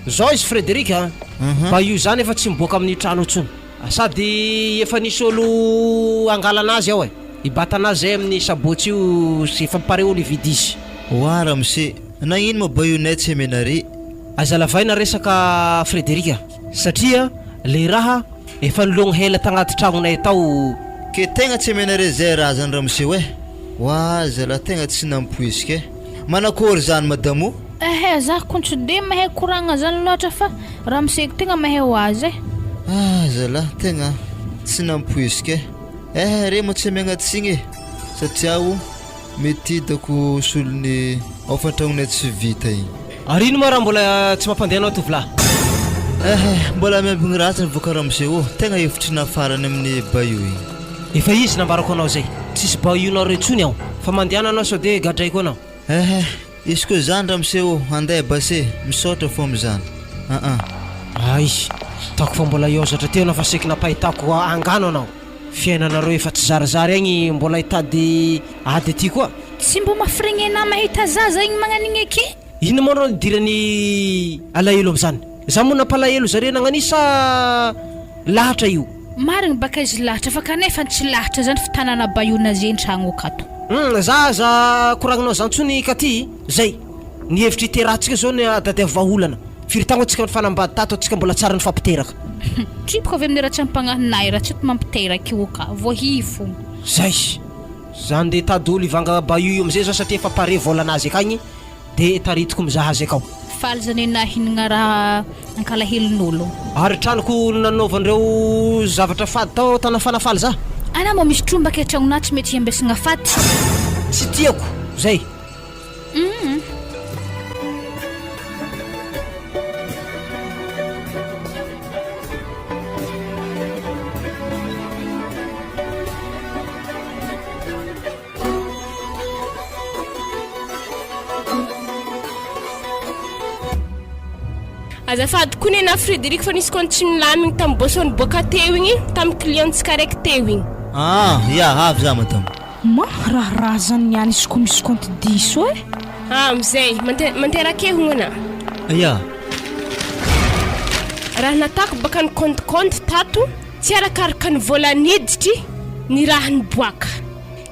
Speaker 4: Zao izy Frederic a, mba io zany efa tsy miboaka amin'io trano io tsony. Sady efa nisy olo hangalana azy ao e. Hibatana azy zay amin'ny sabotsy io sy efa mi-pare olo hividy izy.
Speaker 3: Oa ramose, nagnino moa baionay tsy amenare?
Speaker 4: Aza lavaina resaka Frederic a, satria le raha Efa nilogno hela tagnaty tragnonay tao.
Speaker 3: Ke tegna tsy amenareo zay raha zany ramose oe! Oa zalah tegna tsy nampoiziko e! Manakory zany madamo o?
Speaker 1: Ehe za kon tsy de mahay koragna zany loatra fa ramoseko tegna mahay ho azy e!
Speaker 3: Ah zalah tegna tsy nampoiziko e! Ehe re moa tsy amiagna tsigny e! Satria o. Mety hitako solon'ny hofan-tragnonay tsy vita igny.
Speaker 4: Ary ino moa raha mbola tsy mampandeha anao tovolahy?
Speaker 3: Eh, mbola miambigny ratsy ny voka ramose ô, tegna hevitry nafarany amin'ny bayou igny.
Speaker 4: Efa izy nambarako anao zay, tsisy bayou-nareo intsony ao, fa mandehana anao sao de gadraiko anao.
Speaker 3: Eh, izy koa zany ramose ô, andeha base, misaotra fô amizany. Ah ah.
Speaker 4: Ay, hitako fa mbola hiozatra teo anao fa saiky nampahitako angano anao. Fiainanareo efa tsy zarizary agny mbola hitady ady aty koa.
Speaker 1: Tsy mbo mafiregny anah mahita zaza igny magnanigny aky.
Speaker 4: Inona moa rô nidiran'ny alahelo amizany? Za moa nampalahelo zareo nagnania sa lahatra io?
Speaker 1: Marigny baka izy lahatra fa kanefa tsy lahatra zany fitanana bayona ze ntragno akato.
Speaker 4: Hum za aza koragninao zany tsony Katy, zay ny hevitry hiterahantsika zao ny tadiavo vahaolana. Firy taogno antsika nifanambady tato antsika mbola tsary nifampiteraka.
Speaker 1: Tripoka avy amin'ny ratram-pagnahinay raha tsy eto mampiteraka io ka, voahifo.
Speaker 4: Zay! Za ndeha hitady olo hivanga bayou io amizay zao satria efa pare volanazy akagny de taritiko mizaha azy akao.
Speaker 1: Faly zany enah hihinagna raha ankalahelon'olo.
Speaker 4: Ary tranoko nanaovandreo zavatra fady tao tanafana faly za.
Speaker 1: Anah moa misy tromba kay tragnonah tsy mety hiambesagna faty.
Speaker 4: Tsy tiako zay.
Speaker 1: Humm.
Speaker 5: Azafady koa nenah Frédéric fa nisy compte tsy nilamigny tamin'ny boisson niboaka teo igny tamin'ny client-ntsika araiky teo igny.
Speaker 3: Ah, ya, avy za madame.
Speaker 2: Ma raharaha zany niany izy ko misy compte diso eh.
Speaker 5: Ah amizay, mante- manterake hono ana.
Speaker 3: Ya.
Speaker 5: Raha natako baka ny compte compte tato, tsy arakaraka ny vola niditry ny raha niboaka.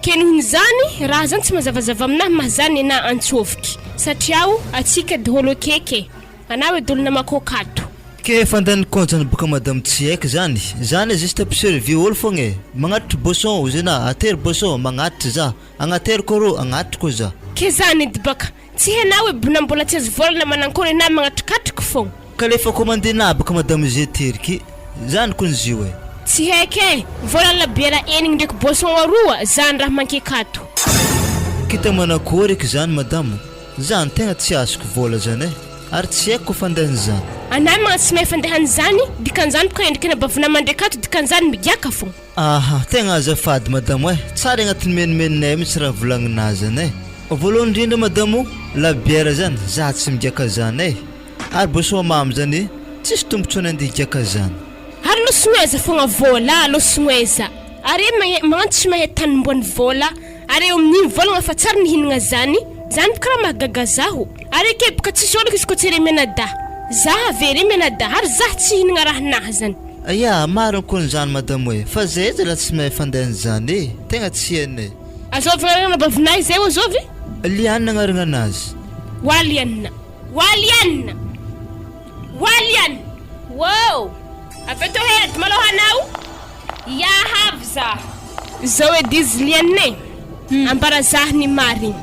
Speaker 5: Ke nohon'izany, raha zany tsy mazavazava aminahy maha zany nenah antsôvoky. Satriao, atsika daholo akeke. Anao edy olo namako akato.
Speaker 3: Ke fandany compte zany boka madame tsy haiko zany, zany juste mpiservir olo fogna e, magnatitry boisson ozy ana, atery boisson, magnatitry za, agnatery koa rô, agnatitry koa za.
Speaker 5: Ke zany edy baka, tsy hainao e bona mbola tsy azo vola na manankory enah magnatrikatriky fogna.
Speaker 3: Ka le fa commandena baka madame ze tery zany kony zio e.
Speaker 5: Tsy haiko e, vola labiera enigny ndraiky boisson aroa, zany raha manke kato.
Speaker 3: Kita manakory eky zany madame, zany tegna tsy azoko vola zany e, ary tsy haiko koa fandehan'izany.
Speaker 5: Anah magnano tsy mahay fandehan'izany, dikan'izany boka endriky anabavina mandray kato dikan'izany migiaka fogna.
Speaker 3: Aha, tegna azafady madamo eh, tsary agnatin'ny menomenonay mitsy raha volagninà zany eh. Voalohany indrindra madamo, la bière zany za tsy migiaka zany eh, ary boisson mamy zany tsisy tombotsoa ny andeha higiaka zany.
Speaker 5: Ary losognoeza fogna vôla, losognoeza. Are magne magnano tsy mahay tany mbony vôla, are eo amin'igny vôlagna fa tsary mihinagna zany, zany boka raha mahagaga zaho. Are ke boka tsisy olo izy ko tsy re mianadahy. Zah ave re mianadahy ary zah tsy hihinagna raha naha zany.
Speaker 3: Ya, marina kony zany madamo e, fa zay zalahy tsy mahay fandeha an'izany e, tegna tsy hainay.
Speaker 5: Azovy agnarana bavinay zay ozovy?
Speaker 3: Liana agnarana anazy.
Speaker 5: Wa Liana. Wa Liana. Wa Liana.
Speaker 1: Wow!
Speaker 5: Avy eto hedy malôha anao.
Speaker 1: Ya avy za.
Speaker 5: Zao edy izy Liana e. Ambara zah ny marigny.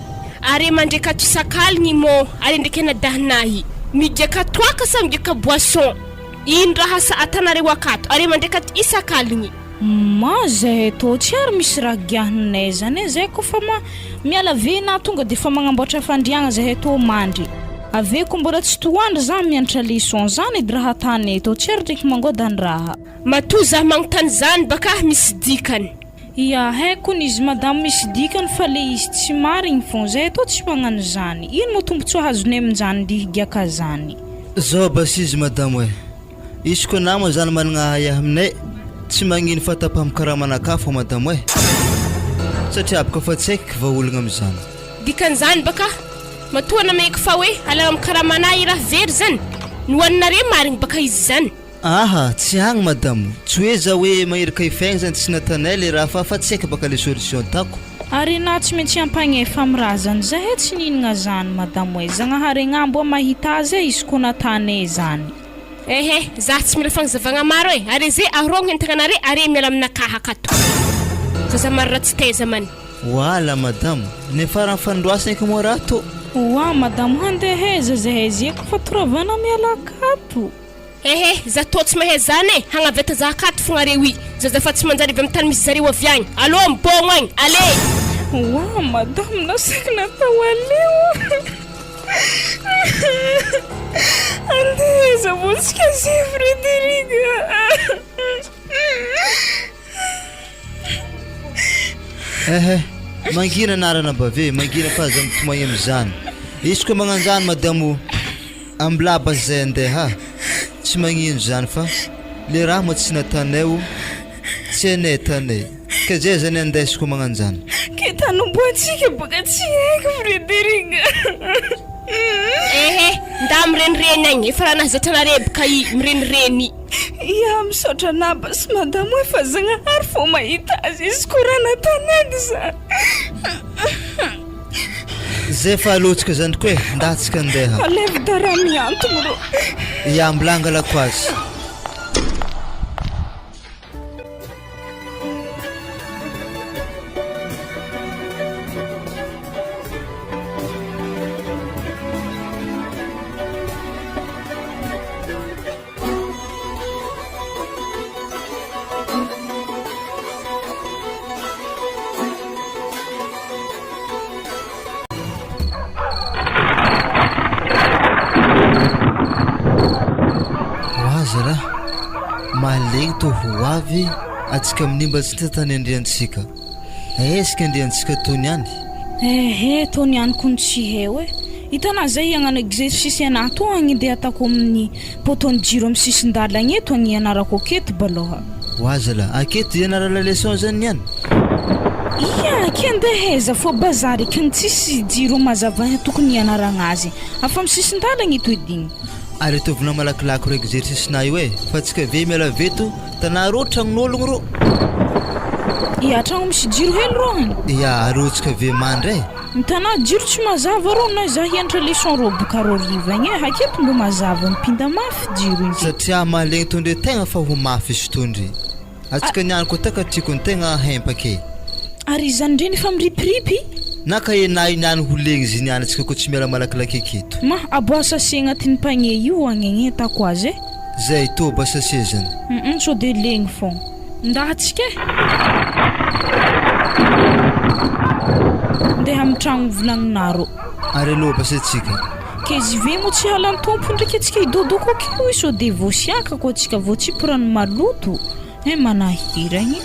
Speaker 5: Are mandreka tosakaligny mô are ndraiky anadahinahy. Migiaka toaka sa migiaka boisson? Ino raha sa atanareo akato? Are mandreka isakaligny.
Speaker 2: Ma zahay tô tsy ary misy raha giahinay zany e, zahay koa fa ma miala vena tonga de efa magnamboatra fandriagna zahay tô mandry, avy eo koa mbola tsy toandro za mianatra leçon zany edy raha atanay tô tsy ary ndraiky mangoda ny raha.
Speaker 5: Matoa za magnontany zany baka misy dikany.
Speaker 2: Ya, haiko kony izy madamo misy dikany fa le izy tsy marigny fô, zahay tô tsy magnano zany, ino moa tombotsoa hazonay aminjany ndeha higiaka zany.
Speaker 3: Zao basy izy madamo e, Izy koa nama zany managna ahiahy aminay tsy magnino fa tapaham karamanakah fô madamo eh! Satria aby koa fa tsy haiko vahaolagna amizany.
Speaker 5: Dikan'izany baka matoa nameko fa hoe alagna am karamanah i raha very zany, nohaninare marigny baka izy zany.
Speaker 3: Aha, tsy agny madamo, tsy hoe za hoe magneraka hifaigna zany tsy natanay le raha fa fa tsy haiko baka le solution tako.
Speaker 2: Ary enah tsy maintsy ampagnefa am razany zahay tsy nihinagna zany madamo eh, Zagnahary agnambo mahita azy eh izy koa natanay zany.
Speaker 5: Ehe, zah tsy mila fagnazavagna maro e, are ze arogno entagnanare are miala aminakahy akato. Zaza maro ratsy taiza man.
Speaker 3: Wala madamo, niafaran'ny fanindroasana eky moa raha tô.
Speaker 2: Oa madamo handeha aiza zahay ze ko fa toravana miala akato.
Speaker 5: Ehe, za tô tsy mahay zany e, hagnaveta za akato fogna are oi, zaza fa tsy manjary avy amy tany misy zareo avy agny, alô mibôgno agny, allez!
Speaker 2: Oa madamo nasaiko natao aleo. Andeha aiza moa tsika zay Frédéric
Speaker 3: Ehe, mangina anarana bave, mangina fa aza mitomagny amizany. Izy koa magnanjany madamo ambilaba zay andeha, tsy magnino zany fa le raha moa tsy natanay o, tsy hainay tanay. Ka zay zany andesiko magnanjany.
Speaker 2: Ke tany omboantsika boka tsy haiko Frédéric.
Speaker 5: Ehe, nda mirenireny agny, efa raha nahazatra anare boka i mirenireny.
Speaker 2: Ya misaotra anaba sy madamo e fa Zagnahary fô mahita azy izy koa raha nataon'ady zany.
Speaker 3: Zay fa alohantsika zany koa e, nda tsika andeha.
Speaker 2: Alaivo da raha mihantogno rô.
Speaker 3: Ya mbola angalako azy. Ho azy raha mahalegny tô ho avy atsika amin'io mba tsy tany andriantsika. Aesika andriantsika tony any.
Speaker 2: Ehe, tony any kony tsy heo e. Hitanà zay hagnano exercice anah tô agny ndeha ataoko amin'ny poteau-n'ny jiro amin'ny sisin-dalagna eto agny ianarako aketo balôha.
Speaker 3: Ho azy lah, aketo ianara la leçon zany niany?
Speaker 2: Ia, ke ndeha aiza fô bazary akagny tsisy jiro mazava tokony hianaragna azy, afa amin'ny sisin-dalagna eto edy igny.
Speaker 3: Ary ataovinao malakilaky ro exercice-nà io e, fa tsika ve miala avy eto, tanà rô tragnon'ologno rô.
Speaker 2: Ia, tragno misy jiro hely rô agny?
Speaker 3: Ia, arô tsika ve mandry e.
Speaker 2: Mitanà jiro tsy mazava rô na za hianatra leçon rô boka rô hariva igny e, haketo mbô mazava mipinda mafy jiro igny.
Speaker 3: Satria mahalegny tondre tegna fa ho mafy izy tondre. Atsika niany koa takatriko ny tegna hempaka e.
Speaker 2: Ary izany ndray nefa miripiripy.
Speaker 3: Na ka enah io niany ho legny izy niany atsika koa tsy miala malakilaky aketo.
Speaker 2: Ma, aboaho sase agnatin'ny panier io agny agny atako azy e.
Speaker 3: Zay, tô ba sase zany.
Speaker 2: Hum sao de legny fogna. Nda atsika e. Ndeha amin'ny tragno volagninareo.
Speaker 3: Ary aloha basa atsika.
Speaker 2: KJV moa tsy halan'ny Tompo ndraiky atsika hidodoko akeo sao de voasiaka koa atsika voatsipy rano maloto eh manahiragna e.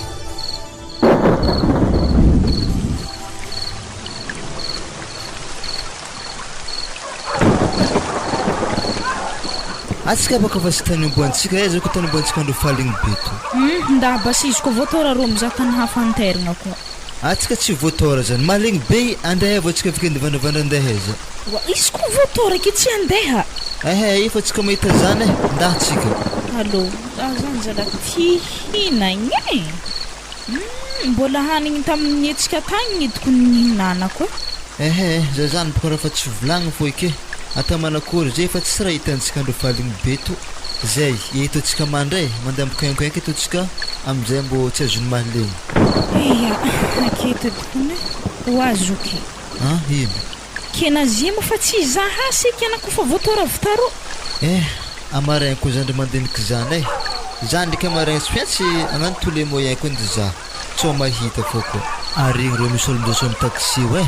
Speaker 3: Atsika baka fa tsy tany omboantsika aiza ko tany omboantsika andro faligny be to.
Speaker 2: Hum nda basizo koa voatora rô mizaha tany hafa anterigna koa.
Speaker 3: Atsika tsy voatora zany. Mahalegny be andeha vao tsika avy vandravandra andeha aiza.
Speaker 2: Wa izy koa voatora ke tsy andeha.
Speaker 3: Ehe efa tsika mahita zany eh ndah tsika.
Speaker 2: Allo za zany zala ty hinagna e! Humm mbola hanigny tamin'ny nihetsika tagny ny tokony nihinanako e.
Speaker 3: Ehe za zany boka raha fa tsy volagny fô eke ata manakory zay fa tsy raha hitantsika andro faligny be to zay eto atsika mandray mandeha mikoenkoenka eto atsika amizay mbô tsy azony mahalegny.
Speaker 2: Eya aketo edy kony e ho azo zoky.
Speaker 3: An ino?
Speaker 2: Kena zima fa tsy hizaha seky ana kofa voatora avy taro.
Speaker 3: Eh amaraigny koa zandry mandiniky zany eh za ndreky amaraigny tsy maintsy agnano tous les moyens koa ndy za tsao mahita fô koa. Ary igny rô misy olo mijoso am taxi io eh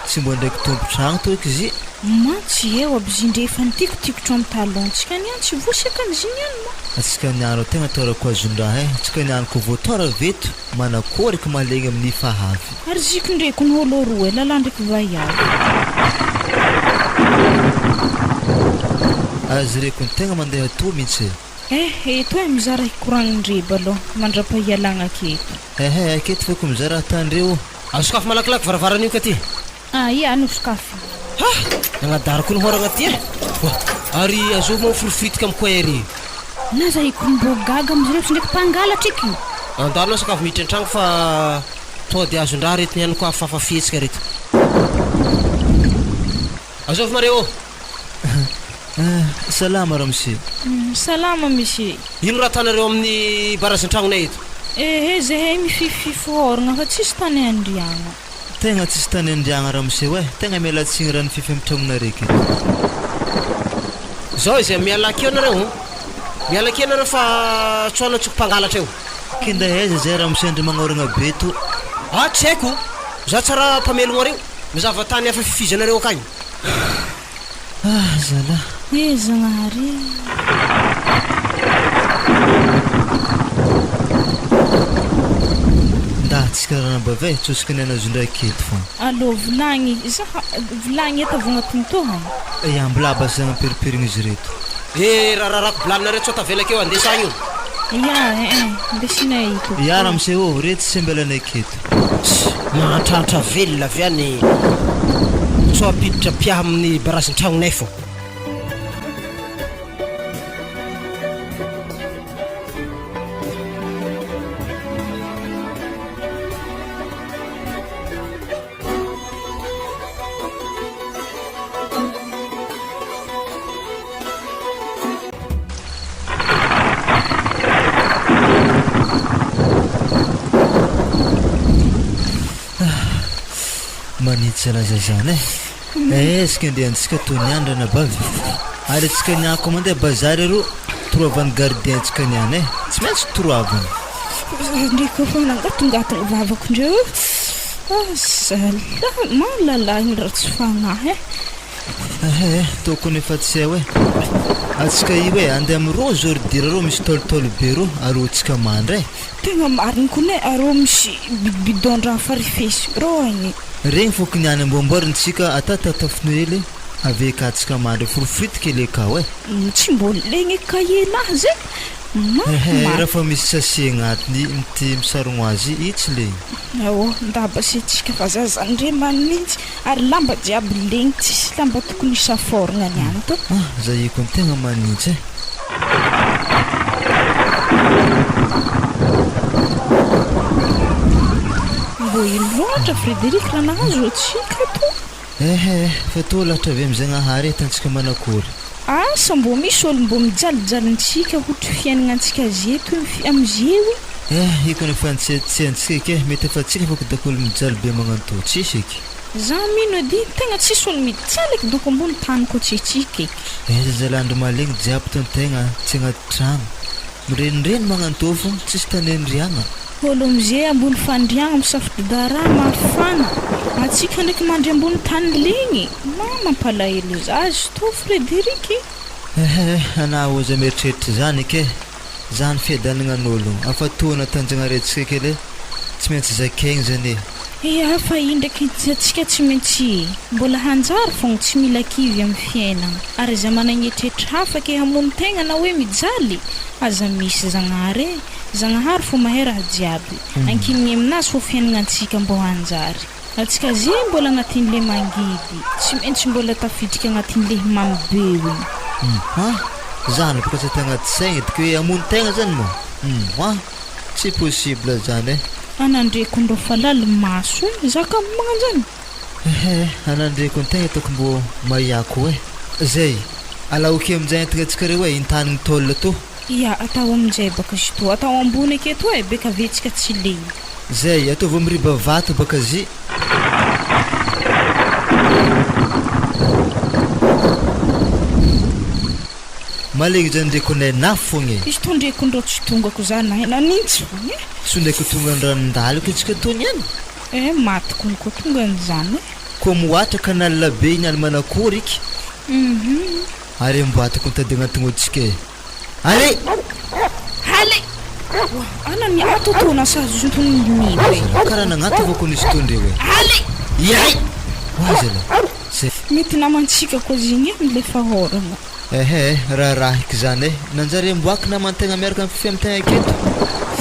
Speaker 3: tsy mbô ndraiky tompo tragno tô eky zy.
Speaker 2: Mantsy eo aby zy ndre efa nitikotikotro am talon tsika niany tsy voasiaka ny zy niany ma.
Speaker 3: Atsika niany rô tegna tôrako azon-draha eh tsika niany ko voatôra veto. Manakory ko malegny amin'ny fahavy.
Speaker 2: Ary ziko ndreky ny holo roe lala ndreky vaiavy.
Speaker 3: Azy reko ny tegna mandeha toa mintsy e.
Speaker 2: Eh eto eh mizara hikoragny ndreba aloha mandrapa hialagna aketo.
Speaker 3: Ehe aketo foko mizara tandreo o.
Speaker 4: Azo sokafy malakilaky varavaran'io ka ty.
Speaker 1: Aia no sokafy.
Speaker 4: Ha! Nagnadary koa ny hôragna ty e! Oa! Ary azovy moa miforiforitika am coin ery?
Speaker 1: Na za iko mbô gaga amizareo tsy ndraiky mpangalatra eky.
Speaker 4: Andalo anao sakafo miditra an-tragno fa tonga dia azon-draha aretina ihany koa hafahafa fihetsika reto. Azovy mare ô!
Speaker 3: Salama ramose.
Speaker 2: Salama monsieur.
Speaker 4: Ino raha atanareo amin'ny barazin-tragnonay eto?
Speaker 2: Ehe zahay mififify hôragna fa tsisy tany andriagna.
Speaker 3: Tegna tsisy tany andriagna ramose oe, tegna miala tsigny raha nifefy am tragnonareo aketo.
Speaker 4: Zao izy miala akeo nareo o! Miala akeo nareo fa tsy ho anantsoko mpangalatra io.
Speaker 3: Kenda aiza zay ramose ndry magnoragna be to.
Speaker 4: Ah tsy haiko, za tsara mpamelogno areo, mizava tany hafa fifizanareo akagny.
Speaker 3: Ah zalah.
Speaker 2: Eh Zagnahary eh.
Speaker 3: Nda tsika ranabavy eh, tsosika ny anazy ndraiky eto fa.
Speaker 2: Allo vilagny za vilagny eto avy agnatin'ny tohana.
Speaker 3: Ya mbola basa ampirimpirigny izy reto.
Speaker 4: Eh rararako blaninareo tsao tavela akeo andesa agny io.
Speaker 2: Ya eh eh ndesinay ito.
Speaker 3: Ya ramose ô, reto tsy ambelanay aketo.
Speaker 4: Tss! Mahantrahantra velona avy any sao hampiditra mpiahy amin'ny barazin-tragnonay fô.
Speaker 3: Manitsy laza zany eh. Eh, isika andeha antsika toy ny any ranabavy. Ary antsika niany koa mandeha bazary aro toroavan'ny gardien antsika niany eh. Tsy maintsy toroavany.
Speaker 2: Ndreko efa nangatongatogno vavako ndreo. Ah, zalahy, mahalala ratsy fagnahy eh.
Speaker 3: Ehe eh, tokony efa tsy hay hoe atsika io e, andeha am rô zôridira rô misy taolitaoly be rô arô tsika mandry e.
Speaker 2: Tegna marigny kony e, arô misy bidon-draha farifesy rô agny.
Speaker 3: Regny fô kiniany amboamboarintsika atatatafino hely avy eka atsika mandry forofority kely akao e.
Speaker 2: Tsy mbô legny cahier-nahy zay.
Speaker 3: Ehe, raha fa misy sachet agnatiny mity misarogno azy i tsy legny.
Speaker 2: Ao, ndaba asiantsika fa zaza ndre manintsy ary lamba jiaby legny tsisy lamba tokony hisaforagna niany to.
Speaker 3: Ah, zahiko ny tegna manintsy e.
Speaker 2: Mbô ino loatra Frédéric raha nahazo antsika to.
Speaker 3: Ehe, fa toa lahatra avy amin'i Zagnahary eto antsika manakory.
Speaker 2: Asa mbô misy olo mbô mijalijalintsika hotry fiaignantsika zeto amizeo i.
Speaker 3: Eh, io kony efa tsy antsika eky eh, mety efa antsika foko dakolo mijaly be magnanto, tsisy eky.
Speaker 2: Za mino edy tegna tsisy olo mijaly eky doko ambony tany ko tsy tsika eky.
Speaker 3: Eh zazalandro malegny jiaby to ntegna tsy agnaty tragno, mirenireny magnantôfo tsisy tany andriagna.
Speaker 2: Olo amizay ambony fandriagna misafodidara mafana, antsika ndraiky mandry ambony tany legny, ma mampalahelo za izy tô Frederic e.
Speaker 3: Eh eh, anah oza mieritreritra zany eky eh. Zany fiadanagnan'ologno afa toa natanjagnaretsika kely e, tsy maintsy zakaigny zany e.
Speaker 2: Eah fa i ndraiky antsika tsy maintsy mbola hanjary fogna tsy mila kivy am fiainagna ary aza managnetretra hafa ke hamono tegna na hoe mijaly aza misy Zagnahary e, Zagnahary fo mahay raha jiaby ankinigny aminazy fo fiainagnantsika mbô hanjary. Atsika ze mbola agnatin'le mangidy, tsy maintsy mbola tafiditra agnatin'le mamy be io.
Speaker 3: Hum ah! Zany boka tsy tagnaty saigny edy ke hoe hamono tegna zany moa? Hum ah! Tsy possible zany eh!
Speaker 2: Anandreko ndro fa lalimaso eh! Za kamo magnanjany.
Speaker 3: Ehe, anandreko antegna ataoko mbô maiako eh! Zay! Alaoky aminjay entigna antsika reo eh, intanigny tôle tô.
Speaker 2: Ia, atao aminjay baka izy tô, atao ambony aketo eh, beka avetsika tsy legna.
Speaker 3: Zay, ataovy am riba vato baka zy. Malegny zany ndreko nay na fogna e.
Speaker 2: Izy to ndreko ndrô tsy tongako za nahay nanintsy fogna e.
Speaker 3: Tsy ndraiky tonga an-dranondaloko itsika tony ihany.
Speaker 2: Eh maty kony koa tonga an'izany e.
Speaker 3: Koa moatra canal be iny any manakory iky.
Speaker 2: Uhum.
Speaker 3: Ary amboatako mitady agnatin'oditsika e. Allez!
Speaker 2: Allez! Ana ny ato tô nasazontony ny e.
Speaker 3: Zala karaha nagnato avao ko nisy tô ndreo e.
Speaker 2: Allez!
Speaker 3: Iay! Ho zala. Zay.
Speaker 2: Mety namantsika koa zegny e milefa hôragna.
Speaker 3: Ehe, raharahiky zany e. Nanjary amboaky namantegna miaraka am fiffi amtegna aketo.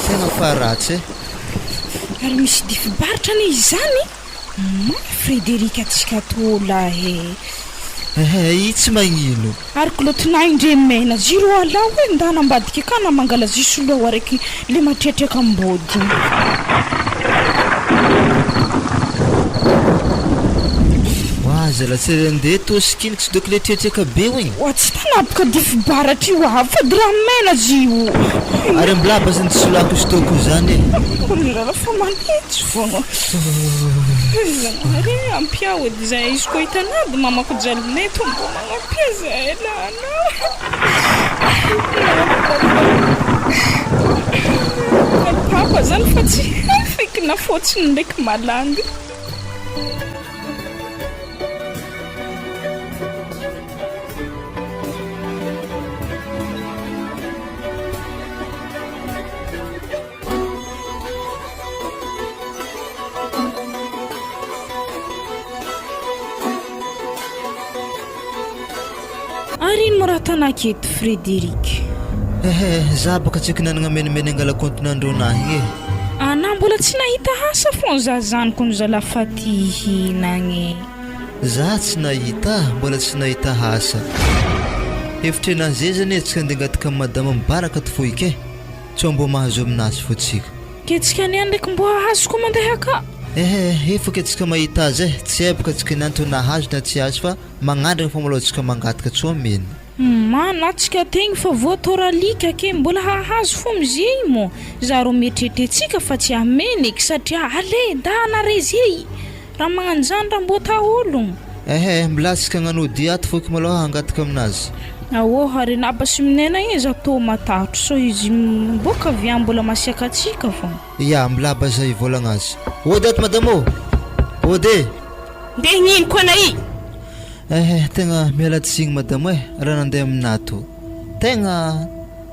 Speaker 3: Tegna fa ratsy e.
Speaker 2: Ary misy difibaritra anie izany. Mafy Frederic atsika tô lahy e.
Speaker 3: Ehe, i tsy magnino.
Speaker 2: Ary kilotinay ndre mena ziro alao e ndana ambadika akany na mangala zy soloa araiky le matriatriaka ambody igny.
Speaker 3: Wa zala tsy re ndeha tô sikiniky tsy doko le triatriaka be oigny.
Speaker 2: Wa tsy tanapoka dify baratra io avy fa dra mena zy io.
Speaker 3: Ary mbola basy ny tsy solako izy tô ko zany e.
Speaker 2: Olona fa manitsy fogna. Zagnahary e ampiao edy zay izy koa hitanady mamako jalinay tô mbô magnampia zahay lana. Papa zany fa tsy hay feky na fôtsiny ndraiky malandy. Ary ino moa raha tanaky eto Frédéric?
Speaker 3: Ehe, za baka tsy haiko nanagna menimeny angala compte-nandreo nahy igny e.
Speaker 2: Anah mbola tsy nahita asa fon za zany kony zalah fa ty hihinagna e.
Speaker 3: Za tsy nahita, mbola tsy nahita asa. Hevitry enahy zay zany e, tsika andeha angataka am madama mibaraka ato foiky e. Tsy mbô mahazo aminazy fô tsika.
Speaker 2: Ke tsika niany ndraiky mbô hahazo koa mandeha ka.
Speaker 3: Ehe, efa ke tsika mahita azy eh, tsy hay boka tsika niany to nahazo na tsy azo fa magnandragna fô malôha tsika mangataka tsy omena.
Speaker 2: Humm na tsika tegny fa voa toralika ke mbola hahazo fô mizegny mô za rô mieritreritra tsika fa tsy hamena eky satria allez ndana re zey Raha magnano zany raha mbô ta ologno.
Speaker 3: Ehe, mbola tsika hagnano dia ato foky malôha hangataka aminazy.
Speaker 2: Aoh, ary naba sy minena igny za tô matahotro sao izy miboaka avy any mbola masiaka antsika fogna.
Speaker 3: Ya, mbola za hivôlagna azy. Ody ato madama ô! Ody e!
Speaker 5: Ndeha gnino koa na i?
Speaker 3: Ehe, tegna miala tsigny madama e, raha nandeha aminà tô. Tegna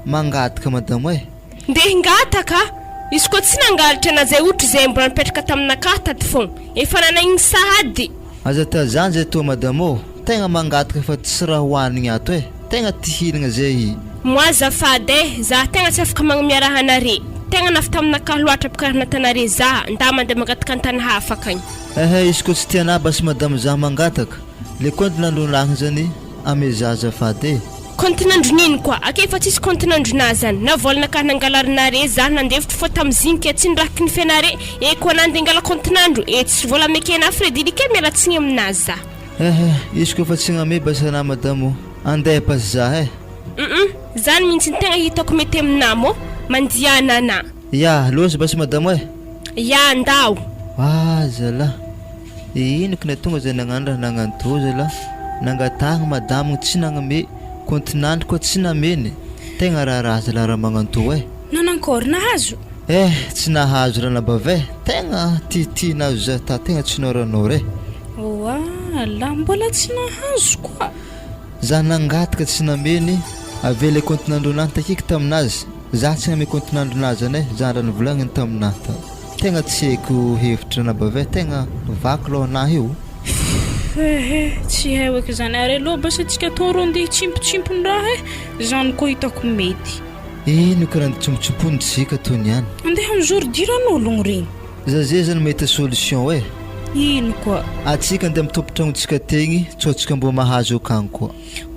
Speaker 3: mangataka madama e.
Speaker 5: Ndeha hingataka a! Izy koa tsy nangalatra na zay otry zay mbola nipetraka taminakahy tato fogna. Efa nanaigny sahady.
Speaker 3: Aza tazany zay toa madame ô! Tegna mangataka fa tsy raha hoanigny ato e! Tegna ty hinagna zay i.
Speaker 5: Moi azafady e! Za tegna tsy afaka magnomia raha anare. Tegna nafy taminakahy loatra ampikarina tanare za, nda mandeha mangataka antany hafa akagny.
Speaker 3: Ehe izy koa tsy tianà basy madame za mangataka, le compte nandronahagna zany amezà azafady e!
Speaker 5: Compte nandron'ino koa? Ake efa tsisy compte nandronà zany. Na vôlana ka nangalarinare za nandefitro fô tamizigny ke tsy nirakiky ny fenare e koa nande ngala compte nandro e tsisy vôla amekena Freddy like miala tsigny aminazy za.
Speaker 3: Eh izy koa fa tsy gname basy anah madame o, andeha basy zah eh.
Speaker 5: Humm zany mintsy ny tegna hitako mety aminah mô, mandiana anah.
Speaker 3: Ya, loza basy madame eh.
Speaker 5: Ya, ndao.
Speaker 3: Ah zalah, ino kna tonga zay nagnano raha nagnano tô zalah, nangatahagna madame tsy nagname, compte-nandry koa tsy nameny, tegna raharaha zalah raha magnano tô eh.
Speaker 2: Nanankôry nahazo?
Speaker 3: Eh, tsy nahazo ranabavy eh, tegna tiatiana azo zah ta tegna tsy noranora eh.
Speaker 2: Oa lah mbola tsy nahazo koa.
Speaker 3: Zah nangataka tsy nameny, avy ela compte-nandronahy takiky taminazy, zah tsy name compte-nandronazy anay, zah raha nivolagniny taminahy ta. Tegna tsy haiko hevitry ranabavy eh, tegna vaky lohanahy io.
Speaker 2: Ehe, tsy hay eky zany, ary aleo basa tsika tô rô ndeha hitsimpotsimpon-draha eh, zany koa hitako mety.
Speaker 3: Ino karaha nitsompotsompony tsika tony ihany.
Speaker 2: Andeha mizoridiran'ologno regny.
Speaker 3: Za zay zany mahita solution eh.
Speaker 2: Ino koa?
Speaker 3: Atsika andeha am tompon-tragnontsika tegny tsao tsika mbô mahazo akagny koa.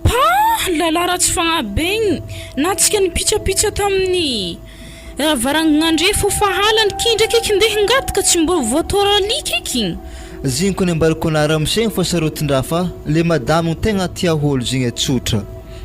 Speaker 2: Pah! Lalahy ratsy fagnahy be igny, na tsika nipitsapitsa tamin'ny lavarangana fo fa halany kindraiky eky ndeha hingataka tsy mbô voatora alika eky igny.
Speaker 3: Zegny koa nambarako anah ramose igny fa sarotin-draha fa le madame igny tegna tia ôlo zegny e tsotra.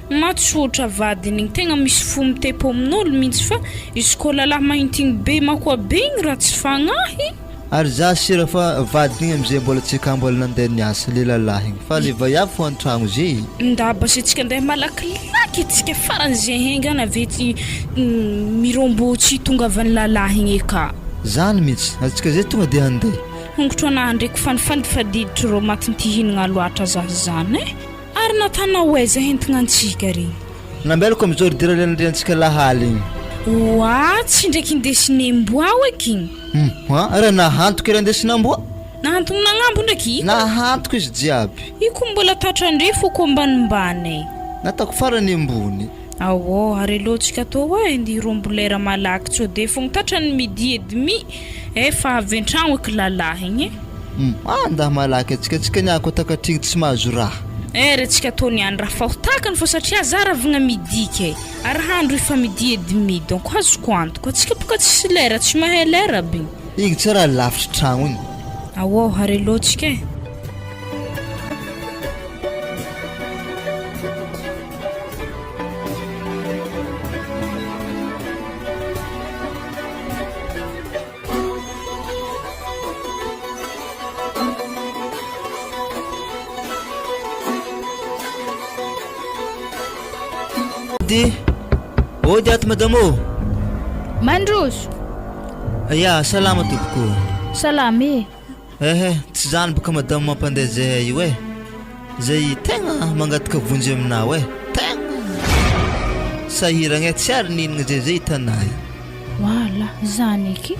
Speaker 2: Matsotra vadiny igny tegna misy fo mitepo amin'olo mintsy fa izy koa lalahy mahintigny be makoa be igny ratsy fagnahy.
Speaker 3: Ary za sira fa vadiny igny amizay mbola tsy ka mbola nandeha niasa le lalahy igny fa le vaiavy fo antragno ze.
Speaker 2: Nda base tsika ndeha malakilaky tsika farany ze hengana ave ty mirombo tsy tongavan'ny lalahy igny eka.
Speaker 3: Zany mintsy, atsika zay tonga de handeha.
Speaker 2: Hongotro anah ndreky fanifandy fa diditry rô matinty hihinagna loatra zah zany eh. Ary natanao aiza entigna antsika regny?
Speaker 3: Nambelako am zordira le nandriantsika lahaly igny.
Speaker 2: Oa tsy ndraiky indesin'emboa eky igny.
Speaker 3: Hum a raha nahantoko raha indesin'amboa.
Speaker 2: Nahantogno nagnambo ndraiky iko.
Speaker 3: Nahantoko izy jiaby.
Speaker 2: Iko mbola tatran-dre foko ambanimbany e.
Speaker 3: Natako farany ambony.
Speaker 2: Aô, ary aleo tsika atao e, ndeha hirombo lera malaky tsô de fogna tratran'ny midi et demi eh fa avy an-tragno eky lalahy igny e.
Speaker 3: Hum, andahy malaky atsika, atsika niany koa takatr'igny tsy mahazo raha.
Speaker 2: Eh ry atsika atao niany raha fa ho takany fô satria za ravigna midi kay, ary handro efa midi et demi donc azoko antoka, atsika boka tsisy lera, tsy mahay lera aby igny.
Speaker 3: Igny tsy raha lavitry tragno igny.
Speaker 2: Aô, ary aleo tsika e.
Speaker 3: Ody, ody ato madame ô.
Speaker 1: Mandroso.
Speaker 3: Ya, salama tompoko.
Speaker 1: Salama e.
Speaker 3: Ehe, tsy zany boka madame mampandeha zahay io eh. Zay tegna mangataka vonjy aminao eh. Tegna sahiragna eh, tsy ary nihinagna zay zay hitanay.
Speaker 1: Wala, zany eky.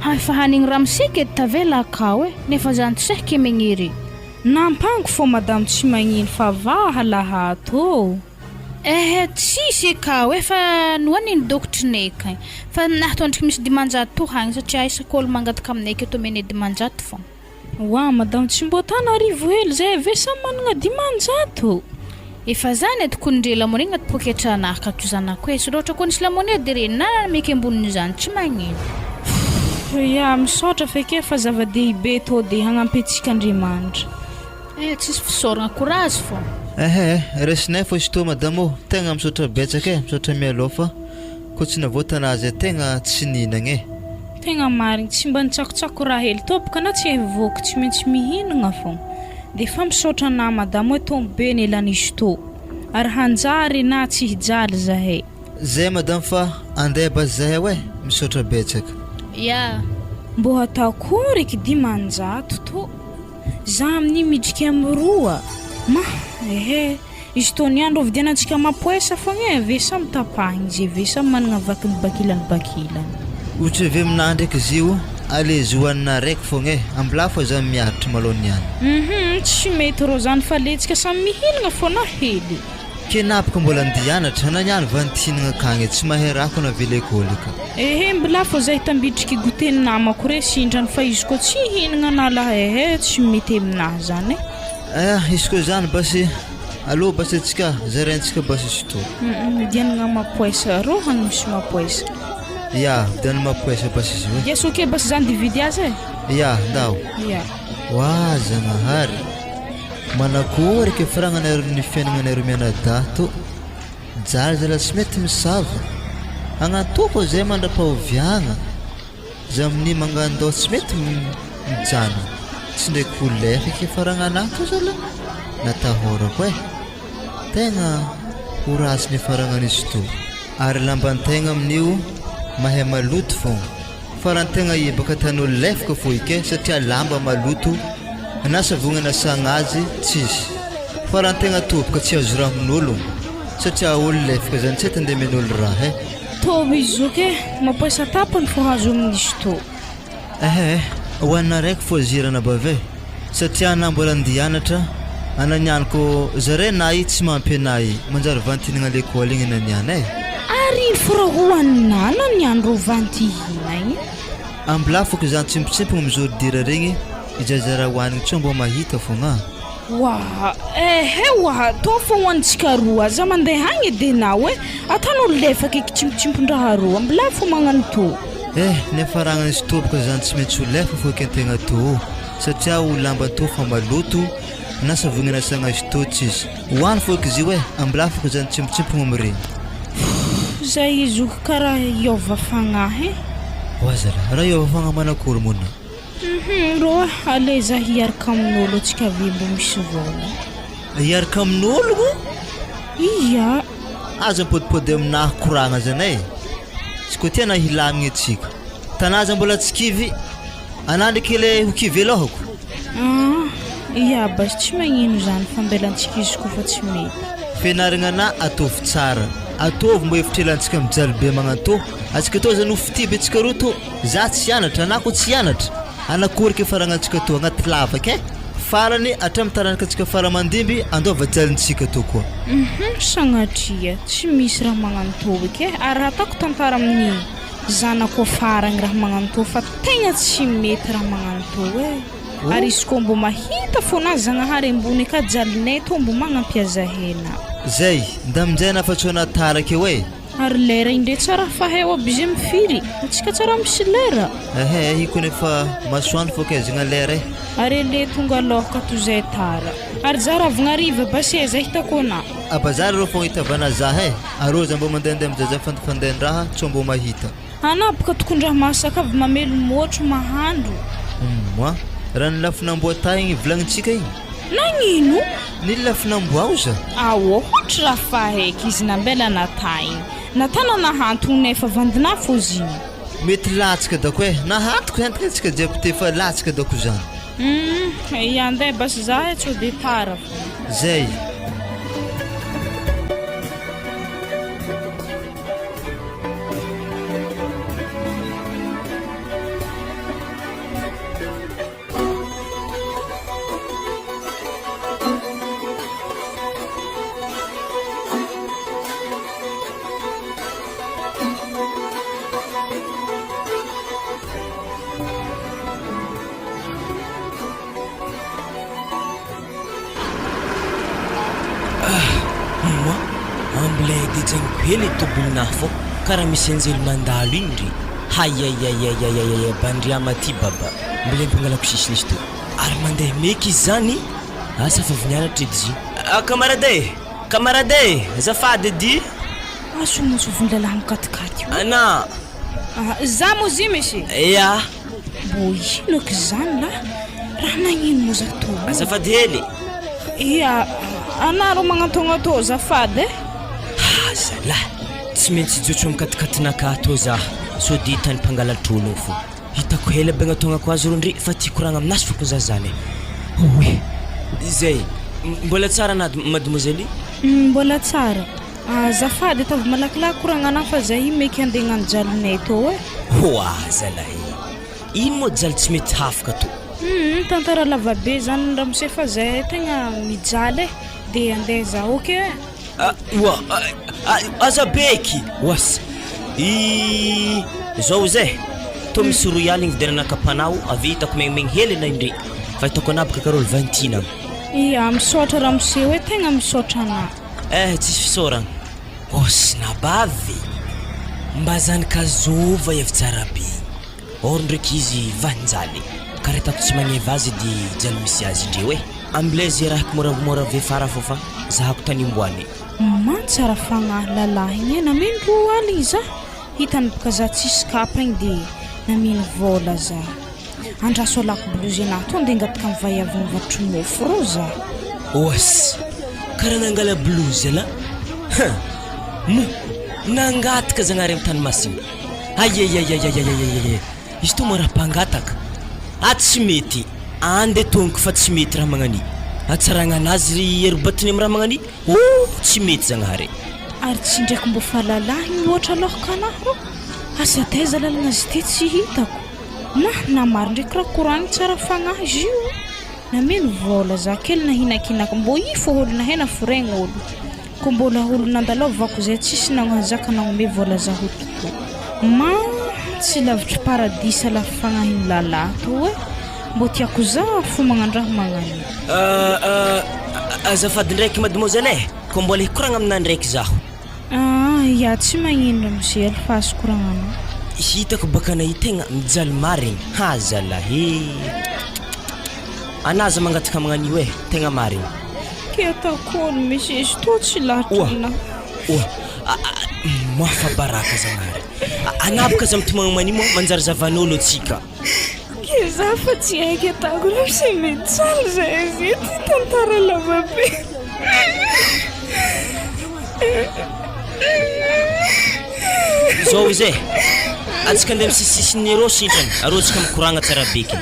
Speaker 1: Hay fa hanigny ramose ke tavela akao eh, nefa zany tsy sahy ke megnery.
Speaker 2: Nampango fô madame tsy magnino fa vaha laha ato ô.
Speaker 1: Ehe tsisy ekao eh fa nohaniny dokotrinay kay fa naha tondriky misy 500 hagny satria isak'olo mangataka aminay aketo omenay 500 fô.
Speaker 2: Oa madame tsy mbô Tanarivo hely zay ve samy managna 500?
Speaker 1: Efa zany edy ko ndre lamone agnaty poketra anah ka to zanako eh, sy loatra ko nisy lamone de re na nameky ambonin'izany tsy magnino.
Speaker 2: Ya misaotra feky eh fa zava-dehibe tô de hagnampy antsika Andriamanitra.
Speaker 1: Eh tsisy fisaoragna courage fô.
Speaker 3: Ehe eh, resinay fô izy tô madame ô, tegna misaotra betsaka eh, misaotra mialoha fa kô tsy navoatana azy tegna tsy nihinagna eh.
Speaker 2: Tegna marigny, tsy mba nitsakotsako raha hely tompoko na tsy voky tsy maintsy mihinagna fogna, de fa misaotra anah madame hoe tompo be ny elan'izy tô, ary hanjary na tsy hijaly zahay.
Speaker 3: Zay madame fa andeha basy zahay oe, misaotra betsaka.
Speaker 1: Ya.
Speaker 2: Mbô ataoko eky 500 tô. Za amin'io midrika am roa. Ma, ehe, izy tô niany rô vidianantsika mapoesa fogna e, ave samy tapahigny izy ave samy managna vakiny bakilany bakilany.
Speaker 3: Ohatra avy aminah ndraiky izy io, allez hohanina raiky fogna e, ambilà fô za miaritry malôha niany.
Speaker 2: Hum tsy mety rô zany fa letsika samy mihinagna fô na hely.
Speaker 3: Kena boka mbola andeha hianatra, na niany va nitinagna akagny e, tsy mahay raha ko navela ekôly ka.
Speaker 2: Ehe mbola fô zay tambidriky goûter ny namako re sindrany fa izy koa tsy hihinagna anah lah ehe tsy mety aminah zany e.
Speaker 3: Eh izy koa zany basy aleo basy antsika zaraintsika basy izy tô.
Speaker 2: Hum vidianagna mapoesa rô hany misy mapoesa.
Speaker 3: Ya vidianana mapoesa basy izy io e.
Speaker 2: Yes ok basy zany dividy azy e.
Speaker 3: Ya ndao.
Speaker 2: Ya.
Speaker 3: Oa Zagnahary. Manakory ke firagnanareo ny fiaignanareo mianadahy to. Jaly zala tsy mety misava. Agnatoko zay mandrapahoviagna. Za minia mangandao tsy mety mijanona. Tsy ndraiky ho lefa ke faragnanahy to zala. Natahorako eh. Tegna ho ratsy ny faragnan'izy to. Ary lamban-tegna amin'io mahay maloto fogna. Fa raha ny tegna hiebaka ataon'olo lefaka fô ike satria lamba maloto na savogny anasagna azy tsisy. Fa raha ny tegna toboka tsy azo rahogn'olo satria olo lefaka zany tsy atandemen'olo raha eh.
Speaker 2: Tô izy zoky eh, mampiasa tapany fô azo amin'izy tô.
Speaker 3: Ehe eh, ho anà raiky fô zy ranabavy eh, satria anà mbola andeha hianatra, anà niany kô zare nà i tsy mampy anà i, manjary vantinigna lekôly igny anà niany eh.
Speaker 2: Ary ino fô raha ho anà na niany rô vantihina igny?
Speaker 3: Ambilafiko zany tsimpotsimpogno mizoridira regny, izaza raha hoanigny tsô mbô mahita fogna.
Speaker 2: Oa ehe oa tô fô hoanitsika roa aza mandeha agny edy enao e, atanao lefaka eky tsimpotsimpon-draha roa mbola fô magnano tô.
Speaker 3: Eh niafaragna izy tô boka zany tsy maintsy ho lefa fô ekentegna tô o satria o lamba tô fa maloto na savogny anasagna azy tô tsisy hoany fô eky zio e ambilafako zany tsimpotsimpogno amregny.
Speaker 2: Zay zoky karaha hiôva fagnahy e.
Speaker 3: Oa zalahy raha hiôva fagnahy manakory moa na.
Speaker 2: Hum rô a, aleo za hiaraka amin'olo antsika avy mbo misy vôla.
Speaker 3: Hiaraka amin'ologno?
Speaker 2: Ia.
Speaker 3: Aza mipodipody aminahy koragna zany e. Tsy koa tiana hilamigna antsika. Tanà aza mbola tsy kivy, anà ndraiky le ho kivy alôhako.
Speaker 2: Ah, ia basy tsy magnino zany fa mbela antsika izy koa fa tsy mety.
Speaker 3: Fianaragna anà ataovy tsara. Ataovy mba hevitrelantsika mijaly be magnantô. Antsika tô zany ho fitia be antsika roa tô. Za tsy hianatra, anah koa tsy hianatra, anakory ke faragnantsika toa agnaty lavaka eh! Farany hatramin'ny taranakantsika fara aman-dimby andao vajalintsika toa koa.
Speaker 2: Hum sagnatria tsy misy raha magnano tô eky eh, ary raha ataoko tantara amin'ny zanako afara agny raha magnano tô fa tegna tsy mety raha magnano tô eh, ary izy koa mbô mahita fôna Zagnahary ambony aka jalinay tô mbô magnampia zahay na.
Speaker 3: Zay, ndaminjay anah fa tsy ho anah tara akeo eh!
Speaker 2: Ary lera indray tsara fahay obligé mifiry atsika tsara misy lera.
Speaker 3: Ehe ahiko nefa masoandro fô kaizigna lera eh.
Speaker 2: Ary ele tonga aloka toy zay tara. Ary za ravigna hariva basy eh za hitako anah.
Speaker 3: A bazary rô fôgna hitavana za eh. Arô za mbô mandehandeha mizahazaha fandefandehandraha tsô mbô mahita.
Speaker 2: Anah boka tokondraha masaka avy mamelo môtro mahandro.
Speaker 3: Humm a! Raha ny lafin'amboa tahy igny volagnintsika igny.
Speaker 2: Nagnino?
Speaker 3: Ny lafin'amboa oza?
Speaker 2: Ao hotry raha faheky izy nambela Natà igny. Natà nanahantogno nefa vandinà fozy igny.
Speaker 3: Mety latsaka dako eh! Nahantoko hentaka antsika jiaby te fa latsaka dako zany.
Speaker 2: Humm andeha basy za eh tsô de tara fô.
Speaker 3: Zay.
Speaker 6: Moi, ambilay edy jainiko hely e tobilinah fô kara misy anjely mandalo igny ndry hayayayayayaya bandriama ty baba mbilay mpangalako sisiny izy tô ary mandeha meky izy zany asa fa avy nianatra edy izy ah camarade e camarade e azafady edy
Speaker 2: Azo nontsoviny lalahy mikatikaty io.
Speaker 6: Ana.
Speaker 2: Ah, za moa zy monsieur?
Speaker 6: Ya.
Speaker 2: Mbô ino aky zany lah? Raha nagnino moa za tô?
Speaker 6: Azafady hely.
Speaker 2: Ia, anah rô magnantogna tô azafady eh.
Speaker 6: Ha zalahy, tsy maintsy hijotso amin'ny katikatinakahy tô zah sao dia hitan'ny mpangalatr'olo ao fô. Hitako hela be agnatognako azy rô ndry fa ty hikoragna aminazy fôkony za zany e. Oe! Izay, mbola tsara anah mademoiselle?
Speaker 2: Mbola tsara. Azafady ataovy malakilaky koragnana fa zahay meky andeha hagnano jalinay tô eh.
Speaker 6: Hoa zalahy e! Ino moa jaly tsy mety hafaka tô?
Speaker 2: Humm tantara lava be zany ramose fa zahay tegna mijaly eh, de andeha za ok eh.
Speaker 6: Ah oa aza beky! Oas! I zao izy eh, tô misy roy aligny vidianana kapanao avy hitako megnimegny hely anay ndry fa hitako anah baka karaha olo vantina.
Speaker 2: Ia misaotra ramose hoe tegna misaotra anah.
Speaker 6: Eh tsisy fisaoragna. Hos nabavy mba zanaka zova efa tsara be or ndraiky izy vahinjaly karaha hitako tsy magneva azy edy jaly misy azy ndreo eh. Ambilay ze rahiko moramora ave fara fô fa zahako tany imboany.
Speaker 2: Man tsara fagnahy lalahy igny e, nameno roa aligny za, hitany boka za tsisy kapa igny de nameno vôla za. Andraso alako blouse anah tô nde angataka am vaiavy mivarotro mofo rô za.
Speaker 6: Oas! Kara nangala blouse lah! Huh! Moa nangataka Zagnahary am tany masina! Aiaiaiaiaiaiaiaiai! Izy tô moa raha mpangataka! Ah tsy mety! Ande tognoko fa tsy mety raha magnani! Hatsaragna anazy ry erobatiny am raha magnani! Oh! Tsy mety Zagnahary!
Speaker 2: Ary tsy indraiky mbô fa lalahy mihoatra lôka anah rô! Asa taiza lalagna azy ty tsy hitako! Nah na maro ndraiky raha koragny tsara fagnahy izy io nameno vôla za kely nahinakinaka mbô i fô olo nahay naforegny olo ko mbola olo nandalovako zay tsisy nagnazaka nagnome vôla za ho tokoa ma tsy lavitry paradisa lafy fagnahiny lalahy tô e mbô tiako za fo magnandraha magnanio.
Speaker 6: Azafady ndraiky mademoiselle e, ko mbola hikoragna aminà ndraiky zaho.
Speaker 2: Aa ya tsy magnino ramose alo fa azo koragnanao.
Speaker 6: Hitako baka anah io tegna mijaly marigny ha zalahy e! Anah aza mangataka magnan'io e, tegna marigny.
Speaker 2: Ke ataoko olo misy izy toa tsy lahatra
Speaker 6: Oa
Speaker 2: aminah.
Speaker 6: oa mahafa-baraka Zagnahary. Anah baka aza mitomagny manio moa manjary zavan'olo atsika.
Speaker 2: Ke za fa tsy haiko ataoko ramose mijaly zahay zay ty tantara lava be.
Speaker 6: Zao izy e, antsika andeha amin'ny sisisisiny arô sintrany, arô antsika mikoragna tsara beky.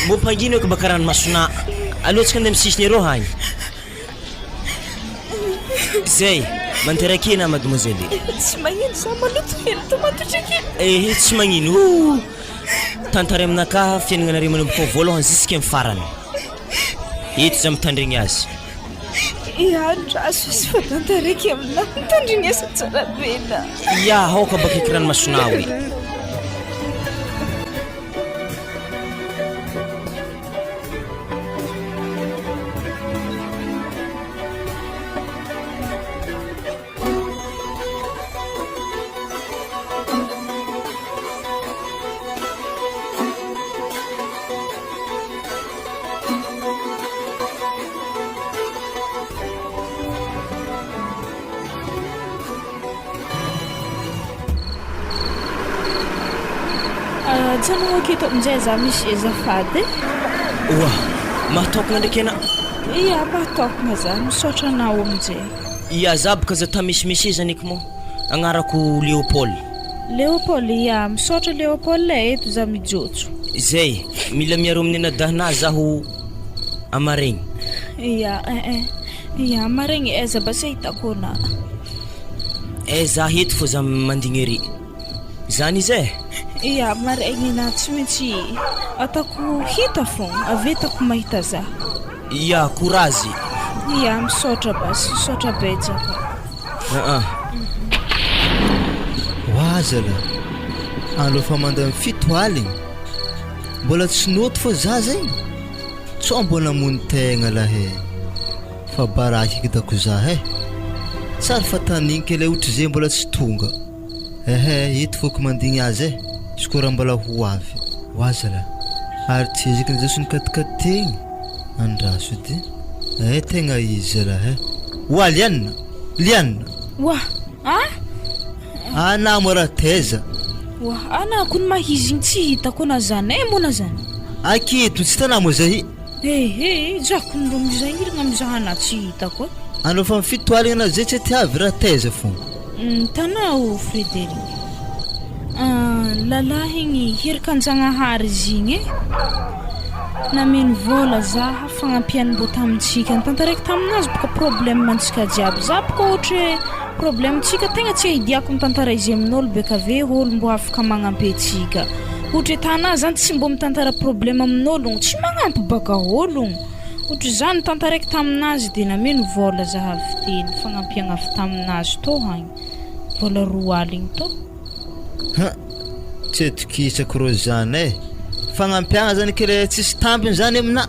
Speaker 6: Mbô mpangina eky baka ranomasonà, aleo antsika andeha amin'ny sisiny arô hagny. Zay, manterake na mademoiselle.
Speaker 2: Tsy magnino za maloto hely tomatotra kely.
Speaker 6: Ehe, tsy magnino. Ouh! Tantara aminakahy fiaignanareo manomboka ao voalohany jusqu'à amin'ny farany. Eto za mitandregny azy.
Speaker 2: Ia, andraso izy fa tantaraiky aminah. Tandrignesa tsara be na.
Speaker 6: Ia, aoka baka eky ranomasonao e.
Speaker 2: Ajanogno aketo aminjay za misy azafady e.
Speaker 6: Oa, mahatokana ndraiky anà.
Speaker 2: Ia, mahatokana za, misaotra anao aminjay.
Speaker 6: Ia, za boka za ta misimisy zaniky moa, agnarako Léopold.
Speaker 2: Léopold, ia, misaotra Léopold e, eto za mijotso.
Speaker 6: Zay, mila miaro amin'ny anadahinà zaho amaregny.
Speaker 2: Ia, eh eh, ia maregny aiza basy ahitako anà.
Speaker 6: Eh, za eto fô za mandigny ery. Zany izy eh.
Speaker 2: Ia, maregny na tsy maintsy ataoko hita fogna, avy eo ataoko mahita za.
Speaker 6: Ia, courage.
Speaker 2: Ia, misaotra basy, misaotra betsaka.
Speaker 6: Aa.
Speaker 3: Oa zalahy, andro efa mandany 70 aligny, mbola tsy nôty fô za zegny? Tsao mbô namono tegna lahy e! Fa baraka eky dako za eh! Tsary fa taninika ilay ohatry zay mbola tsy tonga. Ehe, eto fôko mandigny azy eh, izy koa raha mbola ho avy. Ho azy zalahy. Ary tsy ezaky ny jeso nikatikategny. Andraso edy. Eh, tegna izy zalahy eh. Oa Liana! Liana!
Speaker 2: Oa! Ah!
Speaker 3: Anà moa raha taiza?
Speaker 2: Oa, anà kony mahizy igny tsy hitako na zany eh moa na zany.
Speaker 3: Aketo tsy hitanà moa zahy.
Speaker 2: Ehe, za kony rô mizahiragna mizaha anà tsy hitako eh.
Speaker 3: Anao fa 70 na zay tsy aty avy raha taiza fogna.
Speaker 2: Hitanao Frederic, lalahy igny herikanjagnahary izy igny e, nameno vôla za fagnampiany mbô tamintsika, nitantaraiko taminazy boka problème antsika jiaby, za boka ohatra hoe problème tsika tegna tsy ahidiako mitantara izy amin'ôlo beka ave ôlo mbô afaka magnampy antsika, ohatra hoe tanà zany tsy mbô mitantara problème amin'ôlogno, tsy magnampy baka ôlogno, ohatra zany nitantaraiko taminazy de nameno vôla za avy teny, fagnampiagna avy taminazy tô hagny, vôla 20 tô.
Speaker 3: Ha! Tsy atokisako rô zany e! Fagnampiagna zany ke le tsisy tambiny zany aminà.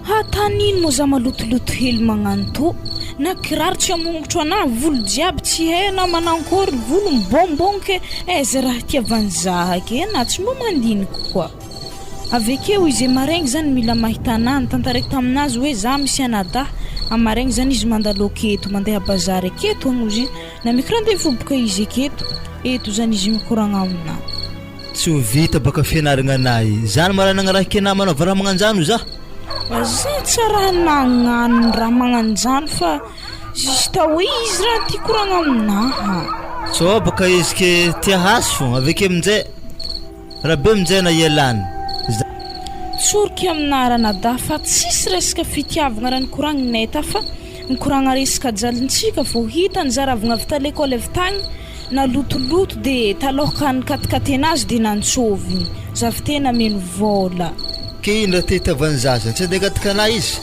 Speaker 2: Ha tany ino moa za malotoloto hely magnano tô, na kiraro tsy amongotro anah, volo jiaby tsy hay anah manankôry, volo mibômbôgno ke aiza raha itiavan'i za ke anah tsy mbô mandiniky koa. Avekeo izy maregny zany mila mahita anah, notantaraiko taminazy hoe za misy anadahy, amaregny zany izy mandalo aketo, mandeha bazary aketo agny ozy izy, nameko rendez-vous boka izy aketo, eto zany izy mikoragna aminah.
Speaker 3: Tsy ho vita baka fianaragna anah zany maranagna raha kena manaova raha magnanjano za.
Speaker 2: Za tsy raha nagnano raha magnanjano fa juste hoe izy raha tia koragna aminaha.
Speaker 3: Sao baka izy ke tia hasy fô aveke aminjay. Rabe aminjay na ialany.
Speaker 2: Tsoriko aminà ranadahy fa tsisy resaka fitiavagna raha nikoragninay ta fa nikoragna resaka jalintsika vao hitany za ravagna avy ta lekôly avy tagny nalotoloto de talôha nikatikaty anazy de nantsôvigny za avy teo nameno vôla.
Speaker 3: Ke ino raha te hitavan'ny zaza? Tsy andeha hangataka anah izy?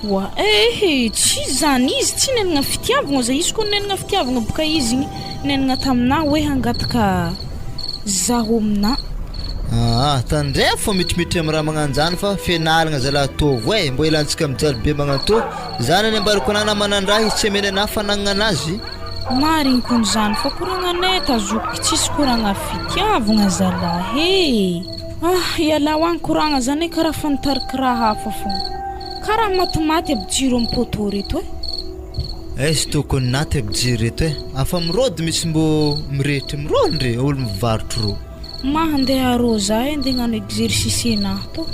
Speaker 2: Oa eh tsy zany izy tsy nenagna fitiavagna za izy koa nenagna fitiavagna boka izy igny nenagna taminah hoe hangataka zaho aminah.
Speaker 3: Aa tandremo fa mitrimitry am raha magnanjany fa fianaragna zalahy ataovo eh mbô ilantsika mijaly be magnantô zany anie ambarako anah na manandraha izy tsy ameny anah fanagnana anazy.
Speaker 2: Marigny kony zany fa koragnanay tazoky tsisy koragna fitiavagna zalahy e! Ah ialahy ho agny koragna zany e karaha fa nitariky raha hafa fogna. Karaha matimaty aby jiro am poteau reto e.
Speaker 3: Aiza tokony naty aby jiro reto e. Afa mirôdy misy mbô mirehitry mirôny re olo mivarotro rô.
Speaker 2: Ma handeha arô za e ndeha hagnano exercice enahy tô.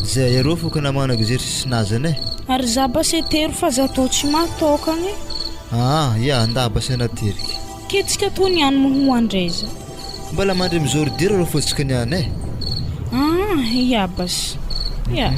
Speaker 3: Zay arô fô ka na magnano exercice nazy zany e.
Speaker 2: Ary za basy atero fa za tô tsy mahatôkagna e.
Speaker 3: Aa ya andaha basy anateriky.
Speaker 2: Ke tsika tô niany moa ho andreza.
Speaker 3: Mbola mandry am zôridira rô fôtsika niany e.
Speaker 2: Ah ya basy ya.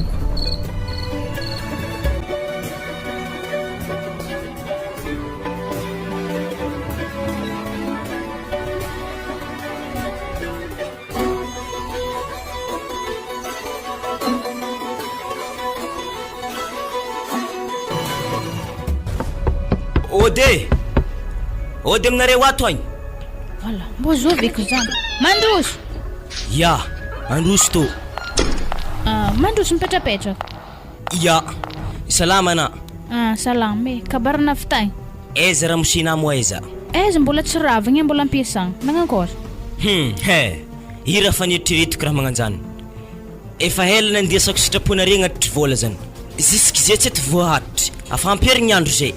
Speaker 6: Ody e! Ody aminareo ato agny.
Speaker 1: Voilà, mbô zovy eky zany. Mandroso!
Speaker 6: Ya, androso tô.
Speaker 1: Ah, mandroso mipetrapetraka.
Speaker 6: Ya, salama ana.
Speaker 1: Ah, salama e. Kabarina avy tagny.
Speaker 6: Aiza ramose moa aiza?
Speaker 1: Aiza mbola tsy ravigna e, mbola ampiasagna. Nagnakôry?
Speaker 6: Hum, he! Io raha fa nieritreretiko raha magnanjany. Efa ela nandiasako sitraponare agnatitry vola zany. Jusqu'izay tsy eto voahatry. Afa ampiherigny andro zay.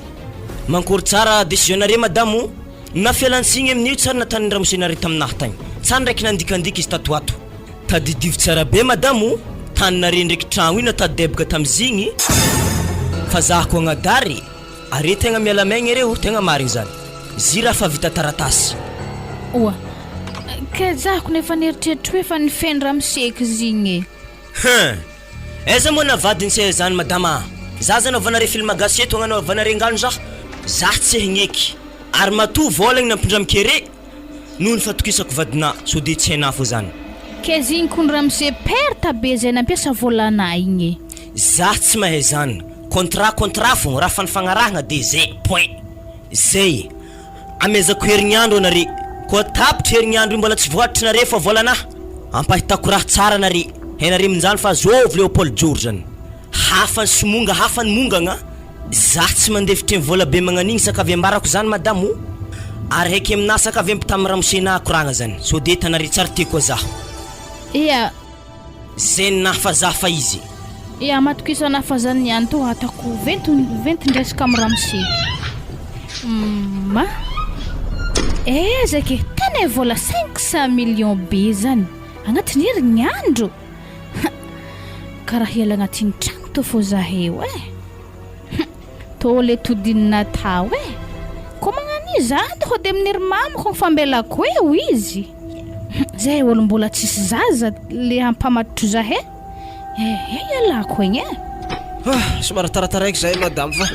Speaker 6: Mankory tsara décision nare madame o. Na fialan-tsigny amin'io tsary nataon'ny ramose nare taminahy tagny. Tsary ndraiky nandikandika izy tato ho ato. Tadidio tsara be madame o, tany nare ndraiky tragno io natao deboka tamizigny fa zah ko agnadary e. Are tegna miala maigny are o, tegna marigny zany. Zy raha fa vita taratasy.
Speaker 1: Oa, kay zah ko nefa nieritreritry hoe efa nifeno ramose kizigny e.
Speaker 6: Hum! Aiza moa navadiny se zany madama a! Za zany anaovanare film gasy eto agnanaovanare angano zah? Zah tsy hagneky! Ary matoa vôla igny nampindramiko ere noho ny fatokisako vadinà sao de tsy hainà fô zany.
Speaker 1: Kay igny kony ramose perte be zay nampiasa vôlanà igny e!
Speaker 6: Zah tsy mahay zany! Contrat contrat fô, raha fa nifagnarahagna de zay, point! Zay! Amezako herignandro anare, koa tapitra herignandro io mbola tsy voatry nare fa volanah, ampahitako raha tsara nare, hainare minjany fa zôvy Léopold Joro zany, hafa ny somonga hafa ny mongagna, zah tsy mandefitry ny vola be magnan'igny sakavy ambarako zany madame o, ary haiky aminah sakavy ampitamy ramose-nah koragna zany, sode hitanare tsara ty koa zah.
Speaker 1: Ia.
Speaker 6: Zen hafa za fa izy.
Speaker 1: Ia matokisana fa zany niany tô atako venty ventin-dresaka am ramose. Humm aiza ke tena vola 500 millions be zany agnatin'ny herignandro? Ha karaha hiala agnatin'ny tragno tô fô zahay io eh. Hum! Tô le todiny natao e! Ko magnano izany tô de amin'ny ry mamako ny fambelako eo izy! Hum! Zay olo mbola tsisy zaza le hampamatotro zahay eh! Ialako egny e!
Speaker 4: Ah! Somary tarataraiky zahay madame fa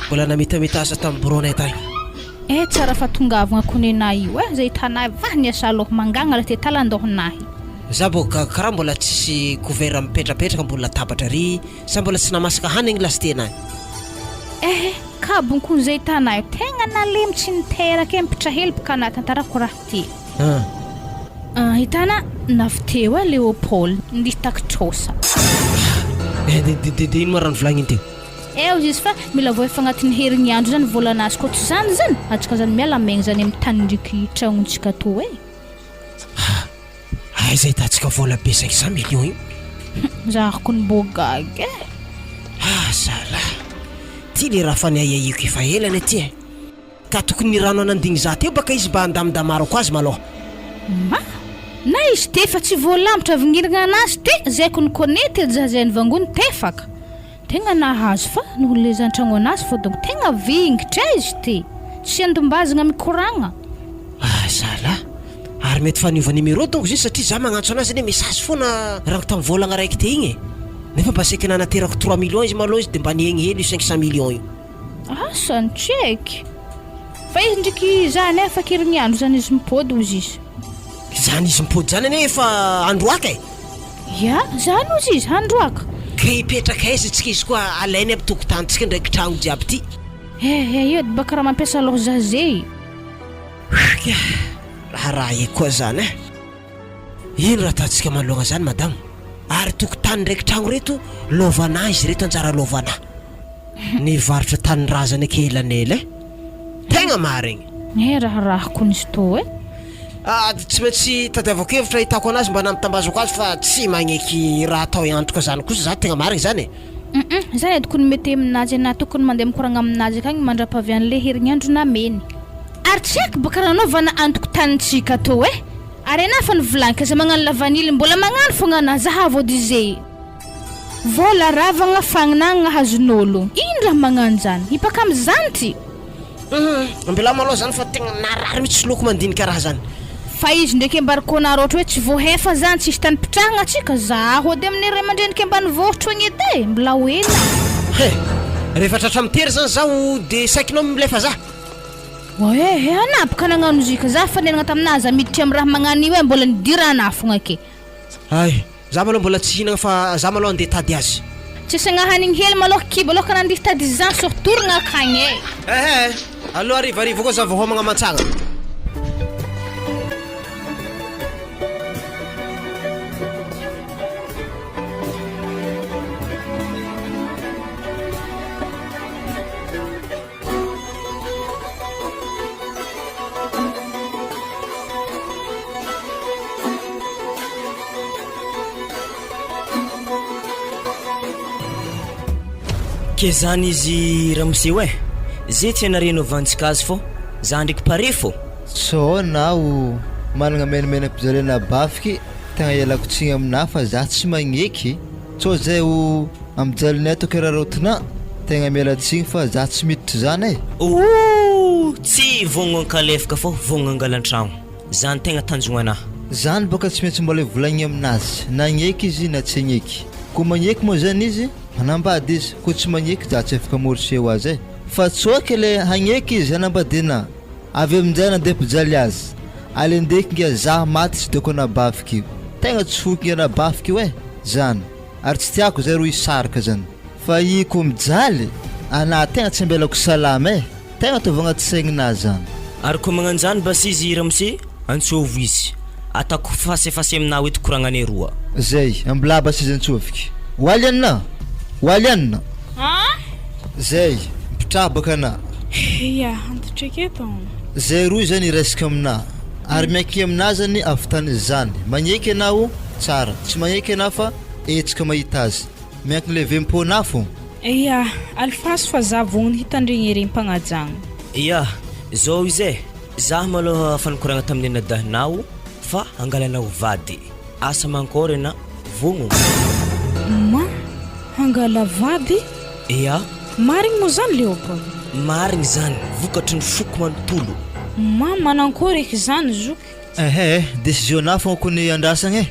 Speaker 4: mbola namitamita asa tamin'ny bureau-nay tagny.
Speaker 1: Eh tsara fa tongavagna ko nenahy io eh! Zay hitanay va niasa aloha mangagna la te talandohanahy.
Speaker 4: Za bô gaga karaha mbola tsisy couvert mipetrapetraka ambony latabatra ary. Sa mbola tsy namasaka hanigny lasitena eh?
Speaker 1: Eh kabon ko zay tana io tegna nalemy tsy niteraka e mipitra hely bka na tantarako raha ty. Ah hitana navy teo eh Léopold nitaky trosa.
Speaker 4: Eh de de de ino moa raha nivolagniny teo?
Speaker 1: Eh ozy izy fa mila voahefa agnatin'ny herignandro zany volanazy koa tsy zany zany atsika zany miala maigny zany amy tany ndriky tragnontsika tô eh.
Speaker 4: Ha! Aiza ahitantsika vola be 500 millions io?
Speaker 1: Zariko ny mbô gaga e.
Speaker 4: Ah zalahy, ty le raha fa niahiahiako efa ela anie ty e. Ka tokony nirano anandigny za teo baka izy mba handamidamarako azy malôha.
Speaker 1: Ma! Na izy te fa tsy voalamitra vignirigna anazy te zay ko nikonety edy za zay nivangony tefaka. Tegna nahazo fa noho le zan-tragno anazy fô donc tegna vingitra izy ty. Tsy andombazagna mikoragna.
Speaker 4: Ah zalahy, ary mety fa niova numéro donc izy satria za magnantso anazy anie message foana rango tam vôlagna raiky te igny e. Nefa mba saika nanaterako trois millions izy malôha izy de mba nihegny hely io 500 millions io.
Speaker 1: Asa ny tsy haiko. Fa izy ndriky zany afaka herignandro zany izy mipody ozy izy.
Speaker 4: Zany izy mipody zany anie efa androaka e.
Speaker 1: Ya, zany ozy izy, handroaka.
Speaker 4: Ka hipetraka aiza tsika izy koa alainy aby tokotanintsika ndraiky tragno jiaby ty.
Speaker 1: Eh, eh, io edy baka raha mampiasa loha za zey.
Speaker 4: Ka, raharaha eko koa zany eh. Ino raha ataontsika manoloagna zany madama? Ary tokotany ndraiky tragno reto lôvanà izy reto anjara lôvanà. Nivarotra tanindrazana eky elanela eh. Tegna marigny.
Speaker 1: Eh raharaha kony izy tô eh.
Speaker 4: Ah tsy maintsy tadiavako hevitra ahitako anazy mba nampitambazako azy fa tsy magneky raha atao antoka zany kosa za tegna marigny zany e.
Speaker 1: Hum zany edy kony mety aminazy na tokony mandeha mikoragna aminazy akagny mandrapahavy anle herignandro nameny. Ary tsy haiko baka raha nanaovana antoko tanintsika tô eh. Ary anah fa nivolagny aza magnano lavanily mbola magnano fogna anah zahavo ody ze vola ravagna fagninagnana hazon'olo ino raha magnano zany hipaka amizany ty.
Speaker 4: Hum ambelao malôha zany fa tegna narary mitsy loko mandinika raha zany.
Speaker 1: Fa izy ndraiky ambarako anareo ohatra hoe tsy voahefa zany tsisy tany pitrahagna atsika zaho ody amin'ny ray aman-dreniko ambanivohitra ogny edy e mbola ho ela.
Speaker 4: He! Rehefa tratra mitery zany zaho de saikinao milefa za.
Speaker 1: Oehe anah boka nagnano izy ka za fa niaragna taminah aza miditry am raha magnano io e mbola nidirana fogna ke.
Speaker 4: Hay, za malôha mbola tsy hihinagna fa za malôha andeha hitady azy.
Speaker 1: Tsy asiagna hanigny hely malôha kibo alôha ka nandeha hitady izy zany sao toragna akagny e.
Speaker 4: Ehe, aleo harivariva koa za vao homagna aman-tsagna.
Speaker 6: Ke zany izy ramose oe, ze tsy anareno avantsika azy fô za ndreky pare fô.
Speaker 3: Sao nao managna menamenam-pijaliana bafiky tegna ialako tsigny aminah fa za tsy magneky. Sao zay o ampijalinay ato keraraotina tegna miala tsigny fa za tsy miditra zany e.
Speaker 6: Ooh! Tsy vogno ankalefaka fô vogno angalantragno. Zany tegna tanjogna anah.
Speaker 3: Zany bôka tsy maintsy mbola volagniny aminazy na agneky izy na tsy agneky. Kô magneky moa zany izy manambady izy, kô tsy magneky za tsy afaka morse ho azy e. Fa tsoaky le hagneky izy hanambadiana avy aminjay nandeha mpijaly azy. Alendeky ngia zah maty tsy doko anabaviko io. Tegna tsy foiko ngia anabaviko io eh! Zany. Ary tsy tiako zay ro hisaraka zany. Fa i ko mijaly anah tegna tsy ambelako salama eh! Tegna ataovy agnaty saigninahy zany.
Speaker 6: Ary koa magnanjany basy izy ramose, antsôvo izy. Atako face face aminao eto koragnanay roa.
Speaker 3: Zay, ambilà basy izy antsofiky. Hoaly anà! Hoaly anà! Zay, mpitrabaka anà.
Speaker 2: Ia, antitra aketo.
Speaker 3: Zay roa zany hiresaka aminà. Ary miankigne aminà zany ahavitany zany. Magneky anao, tsara. Tsy magneky anà fa hetsika mahita azy. Miankina le vem-pônà fô.
Speaker 2: Ia, alefaso fa za vognona hitandregny herim-pagnajagna.
Speaker 6: Ia, zao izy e, zah malôha efa nikoragna tamin'ny anadahinao fa hangalanao vady. Asa mankôry ana, vognogno.
Speaker 2: Ma, hangala vady?
Speaker 6: Ia.
Speaker 2: Marigny moa zany Léopold?
Speaker 6: Marigny zany, vokatry ny foko manontolo.
Speaker 2: Ma, manankôry eky zany zoky?
Speaker 3: Ehe eh, décision-nà fôgna kony andrasagna e.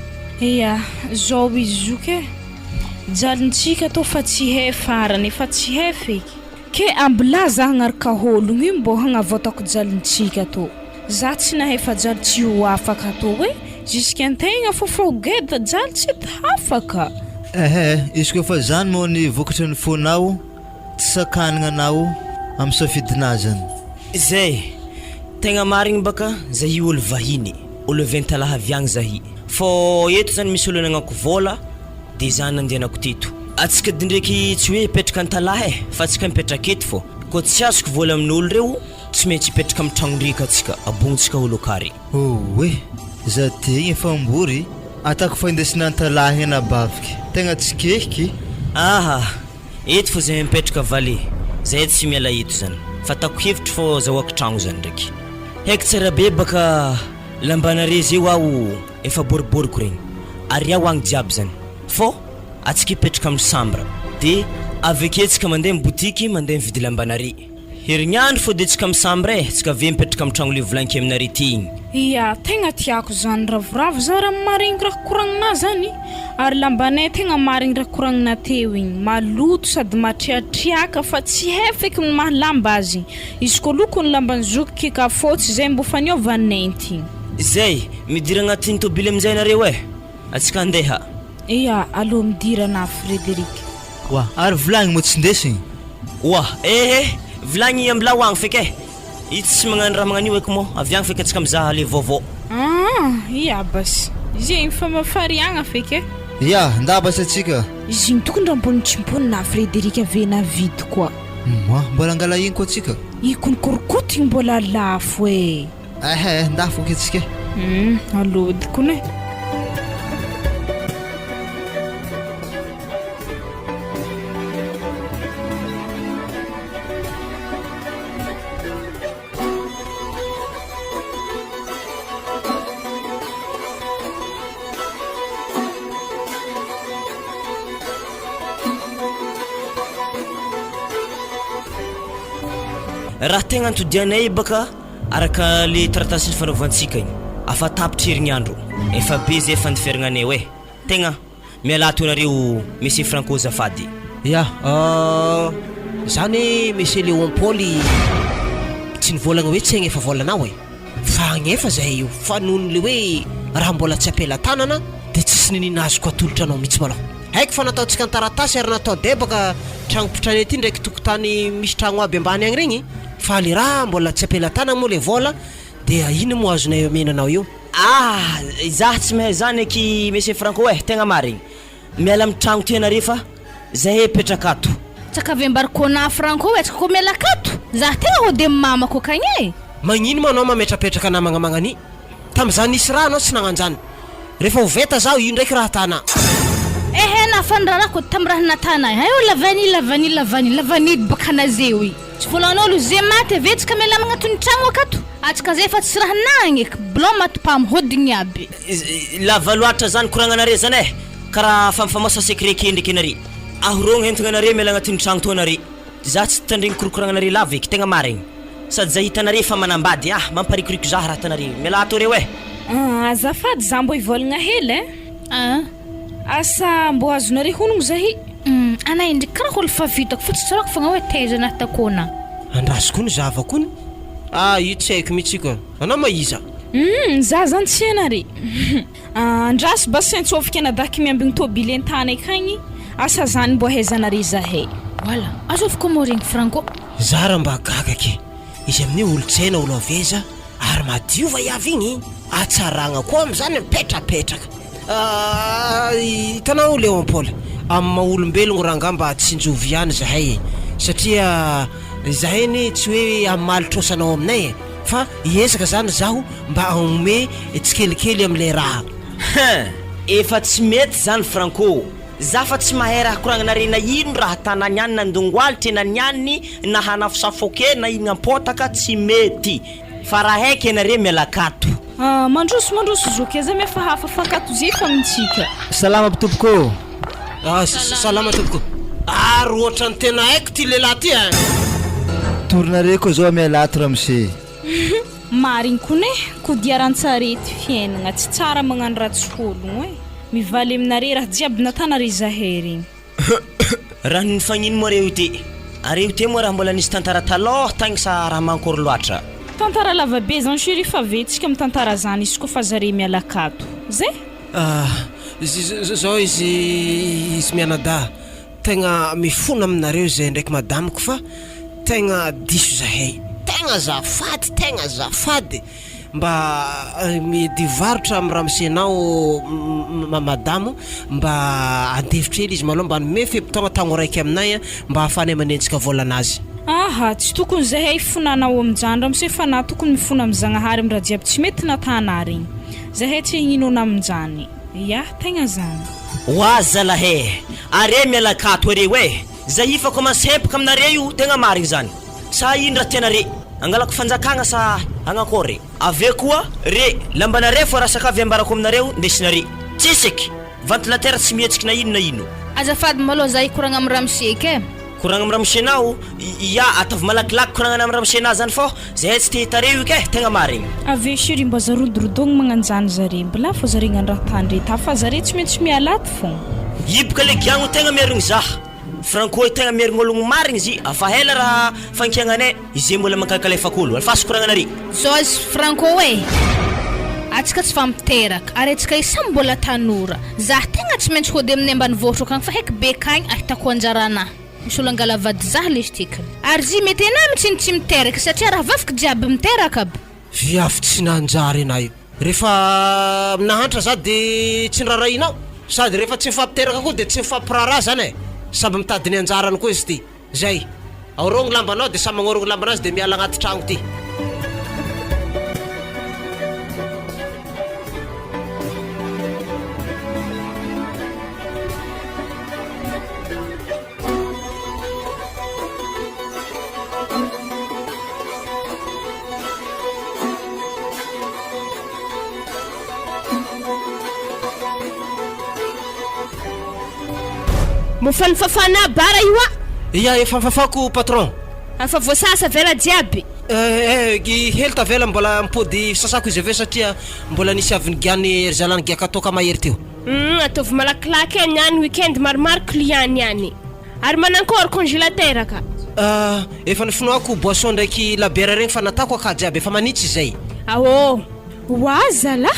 Speaker 2: Ia, zao izy zoky e, jalintsika tô fa tsy hay farany, efa tsy hay feky. Ke ambilà za hagnaraka ôlogno io mbô hagnavôtako jalintsika tô. Za tsy nahay fa jaly tsy ho afaka tô e, jusque antegna fô fô geda jaly tsy tafaka.
Speaker 3: Ehe, izy koa fa zany moa ny vokatry ny fonao, tsy sakanagna anao amin'ny safidinà zany.
Speaker 6: Zay, tegna marigny baka zahi olo vahiny, olo avy antalaha avy agny zahi, fô eto zany misy olo anagnako vôla de za nandehanako teto, atsika dy ndreky tsy hoe hipetraka antalaha e, fa atsika mipetraka eto fô, kô tsy azoko vôla amin'olo reo tsy maintsy hipetraka amy tragnondriaka atsika, abognontsika olo kary.
Speaker 3: Owe, za tegna efa ambory. Ataoko fa indesina antalahy anabaviky. Tegna tsy kehiky.
Speaker 6: Aha! Eto fô zay mipetraka vale, zahay tsy miala eto zany fa atako hevitry fô azahoako tragno zany ndraiky. Haiko tsara be baka lambanare zay ho aho efa boriboriko regny ary aho agny jiaby zany fô atsika hipetraka amy chambre de aveke tsika mande amy botiky mande mividy lambanare. Herignandro fô de tsika amy chambre e, tsika ave mipetraka amy tragno le volaniko aminare ty igny.
Speaker 2: Ia, tegna tiako zany ravoravo za raha maregny raha koragninà zany, ary lambanay tegna marigny raha koragninà teo igny, maloto sady matriatriaka fa tsy hay feky ny maha lamba azy, izy koa lokon'ny lamban'i zoky ka fôtsy zay mbô fa niôva nenty.
Speaker 6: Zay, midira agnatin'ny tôbily aminjay nareo e! Atsika andeha.
Speaker 2: Ia, alô midira anà Frederic.
Speaker 3: Oa, ary vilagny moa tsy ndesigny?
Speaker 6: Oa, ehe, vilagny ambilao agny feky e! I tsy magnano raha magnan'io eky moa, avy agny feky antsika mizaha le vaovao.
Speaker 2: Aa, ia basy, zegny fa mafariagna feky e!
Speaker 3: Ia, ndà basy antsika.
Speaker 2: Izy igny tokony raha mbô nitsimponina Frederic ave navidy koa.
Speaker 3: Moa, mbola angala igny koa antsika?
Speaker 2: I konikorokoto igny mbola lafo e!
Speaker 3: Ehe, ndà foky antsika e!
Speaker 2: Hum, alôdy kony e!
Speaker 6: Raha tegna antodianay baka araka le taratasy nifanaovantsika igny, afa tapitra herignandro, efa be zay fandiferagna anay e, tegna. Mialà ato nareo Monsieur Franco azafady.
Speaker 4: Ya, zany Monsieur Léon Paul tsy nivolagna hoe tsy hagnefa vôlanao e, fa hagnefa zahay io, fa noho ny le hoe raha mbola tsy am-pelatanana de tsisy niniana azoko atolotra anao mihitsy malôha. Haiko fa nataontsika an-taratasy ary natao debaka tragno mpitrane ty ndraiky tokotany misy tragno aby ambany agny regny, fa le raha mbola tsy am-pelatanana moa le vôla de ino moa azonay omena anao io?
Speaker 6: Ah! Izaho tsy mahay zany aky Monsieur Franco eh, tegna marigny. Miala amin'ny tragno ty anare fa zahay hipetraka ato.
Speaker 1: Tsakavembary kôna Franco eh, tsika koa miala akato, zah tegna hody amy mamako akagny eh.
Speaker 4: Magnino moa anao mametrapetraka namagna magnani? Tamza nisy raha anao tsy nagnanjany. Refa ho veta zaho io ndraiky raha tana.
Speaker 1: Ehe na fa nirarako tam raha natana hay o la vanille la vanille la vanille la vanille baka nazeo i. Tsy volan'olo ze maty ave tsika miala magnatony tragno akato atsika zay fa tsy raha nagneky blon maty pam hodigny aby.
Speaker 6: Lava loatra zany koragnanare zany eh! Karaha fa mifamosa secret ke ndreky anare. Ahorogno entagna anare miala agnatin'ny tragno tô anare. Za tsy tandregny korokoragnanare lava eky, tegna marigny. Sady za hitanare fa manambady ah! Mamparikoriko za raha hitanare. Mialà ato reo eh!
Speaker 2: Azafady za mbô hivolagna hely eh.
Speaker 1: Ah.
Speaker 2: Asa mbô azonareo honogno zahy.
Speaker 1: Hum, anay ndry karaha olo fa vitako fa tsy tsaroako fogna hoe taiza na takona.
Speaker 4: Andraso koa ny zava kony. Ah io tsy haiko mihitsy io ka. Anao ma iza?
Speaker 2: Hum, za zany tsy hainare. Andraso basy antsôfika anadaky miambigny tôbily an-tany akagny, asa zany mbô ahaizanare zahay.
Speaker 1: Voilà, azovy koa moa regny Franco.
Speaker 4: Za ra mba gaga ke, izy amin'io olon-tsaina olo avy aiza ary madio va iavy igny? Hatsaragna koa amizany mipetrapetraka. Hitanao Léon Paul, amin'ny maha olombelogno rangah mba tsinjovy ihany zahay e, satria zahay anie tsy hoe hamaly trosa anao aminay e, fa hiezaka zany zaho mba hagnome tsikelikely amin'ilay raha.
Speaker 6: Hein! Efa tsy mety zany Franco! Za fa tsy mahay raha koragnanare na ino raha tana niany nandongoalitra na niany na hanafosafo-ke na inam-potaka tsy mety! Fa raha haiko ianare miala akato.
Speaker 2: Ah, mandroso mandroso zoky aza mihafahafa fa akato zefa amintsika.
Speaker 3: Salama tompoko ô.
Speaker 4: Ah, salama tompoko. Ary ohatran'ny tena haiko ty lehilahy ty eh.
Speaker 3: Torinareo koa zao miala ato ramose.
Speaker 2: Marigny kony e, kodiaran-tsarety fiainagna, tsy tsara magnano ratsy ologno e. Mivaly aminare raha jiaby natanare zahay regny.
Speaker 6: Raha ny fagnino moa reo ity? Ary io te moa raha mbola nisy tantara talôha tagny sa raha mankory loatra?
Speaker 2: Tantara lava be zany chérie fa vetsika mitantara zany izy koa fa zare miala akato. Zay?
Speaker 4: Ah, zao izy izy mianadahy, tegna mifona aminareo zay ndraiky madamiko fa tegna diso zahay, tegna azafady, tegna azafady. Mba miady varotra amin'ny ramosenao madamo mba andefitra hely izy malôha mba hanome fe-potoagna tagno raiky aminay mba ahafahanay manenjika vôlanazy.
Speaker 2: Aha, tsy tokony zahay hifona anao aminjany ramose fa na tokony mifona am Zagnahary am raha jiaby tsy mety natana regny. Zahay tsy hagnino ana aminjany. Ya, tegna zany.
Speaker 6: Oa zalahy e! Are miala akato areo e! Zay fa commence hempaka aminareo io tegna marigny zany! Sa ino raha tianare? Angalako fanjakagna sa agnakôry? Avy eo koa re lambanare fô raha sakavy ambarako aminareo ndesinare! Tsisy eky! Ventilateur tsy mihetsiky na ino na ino.
Speaker 1: Azafady malôha za hikoragna am ramose eky e!
Speaker 6: Koragna am ramose-nao? Ya, ataovy malakilaky koragnana am ramose-nao zany fô zahay tsy te hita reo io kay, tegna marigny.
Speaker 2: Avy eo chérie mba za rodorodoagna magnanjany zare, mbola fô zare gnandraha tandre ta fa zare tsy maintsy miala ato fogna.
Speaker 6: Hiboka le giagno tegna miarigny zah. Franco io tegna miarigny ologno marigny izy afa ela raha fankiagnanay ize mbola mankalkalefak'olo alfaso koragnanare.
Speaker 1: Zôzy Franco e! Atsika tsy fa miteraka ary atsika io samy mbola tanora. Zah tegna tsy maintsy hody amin'ny ambanivohitra akagny fa heky be akagny ahitako anjaranah. Misy olo angala vady zah lesy tiky. Ary zy mety enah mitsiny tsy miteraka satria rahavaviko jiaby miteraka aby.
Speaker 4: Viavy tsy nanjary anah io. Rehefa nahantra za de tsy nirarahianao? Sady rehefa tsy mifampiteraka koa de tsy mifampiraharaha zany e! Samby mitady ny anjarany koa izy ty. Zay. Aorogno lambanao de samy magnôrogno lambanazy de miala agnaty tragno ty.
Speaker 5: Mofa nifafana bara io a!
Speaker 4: Ia, efa nifafako patron.
Speaker 5: Efa voasasa ve raha jiaby?
Speaker 4: Eh, eh, hely tavela mbola mipody sasako izy avy eo satria mbola nisy avy nigian'ny ry zalahy nigiaka toaka mahery teo.
Speaker 5: Humm ataovy malakilaky e niany week-end maromaro client niany. Ary manankory congélateur ka?
Speaker 4: Ah, efa nifinoako boisson ndraiky labiera regny fa natako akà jiaby, efa manitsy izay.
Speaker 5: Aô! Oa zalah!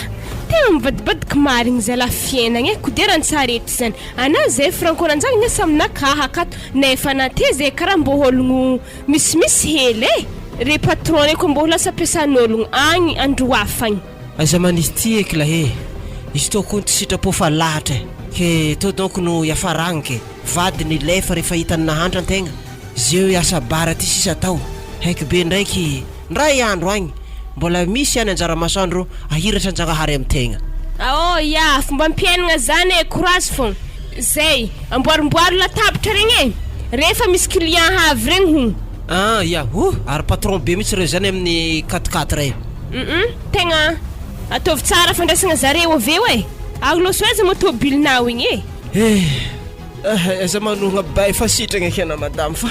Speaker 5: Tegna mivadibadiky marigny zalah fiainagna e, kodiaran-tsarety zany. Anà zay franco nanjary niasa aminakahy akato nefa anà ty zay karaha mbô ôlogno misimisy hely e! Re patron re koa mbô ho lasa ampiasan'ôlogno agny andro hafa agny.
Speaker 4: Aiza manisy ty eky lahy e! Izy toa kony tsy sitrapo fa lahatra e! Ke tô donc no iafaragny ke! Vadiny lefa refa hitany nahantra antegna, zeo hiasa bara ty sisa atao, haiko be ndraiky ndray andro agny mbola misy ihany anjara masoandro ahiratra anjagnahary am tegna.
Speaker 5: Aô ya, fombam-piainagna zany e, courage fô. Zay, amboarimboaro latabatra regny e, rehefa misy client avy regny hono.
Speaker 4: Ah ya, oh! Ary patron be mihitsy reo zany amin'ny quatre quatre e.
Speaker 5: Hum tegna ataovy tsara fandraisagna zareo avy eo e! Ary loso aiza moa tôbilinao igny e?
Speaker 4: Eh! Aza manohagna bay fa sitragna eky ana madame fa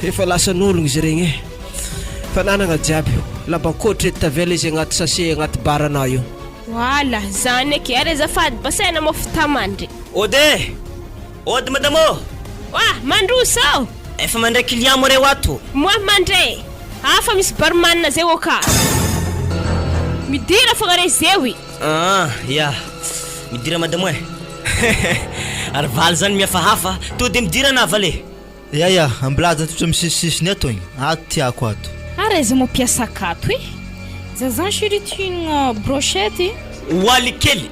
Speaker 4: efa lasan'ologno izy regny e! Fananagna jiaby io, laban-kôtry edy tavela izy agnaty sachet agnaty bar anao io.
Speaker 5: Voilà, zany eky, ary azafady basaina moa fitamandry.
Speaker 6: Ody e! Ody madame ô!
Speaker 5: Oa! Mandroso ô!
Speaker 6: Efa mandray client moa reo ato?
Speaker 5: Moa mandray! Hafa misy barman zay ô ka! Midira fogna re zeo i!
Speaker 6: Ah ya! Midira madame e! Ary valy zany mihafahafa, to de midira na vale!
Speaker 3: Ya ya, ambilaza tsotra misisisisiny ato igny, ato tiako ato.
Speaker 2: Ary aiza moa mpiasa akato e! Za zany chérie ty hihinagna brochette e!
Speaker 6: Oaly kely!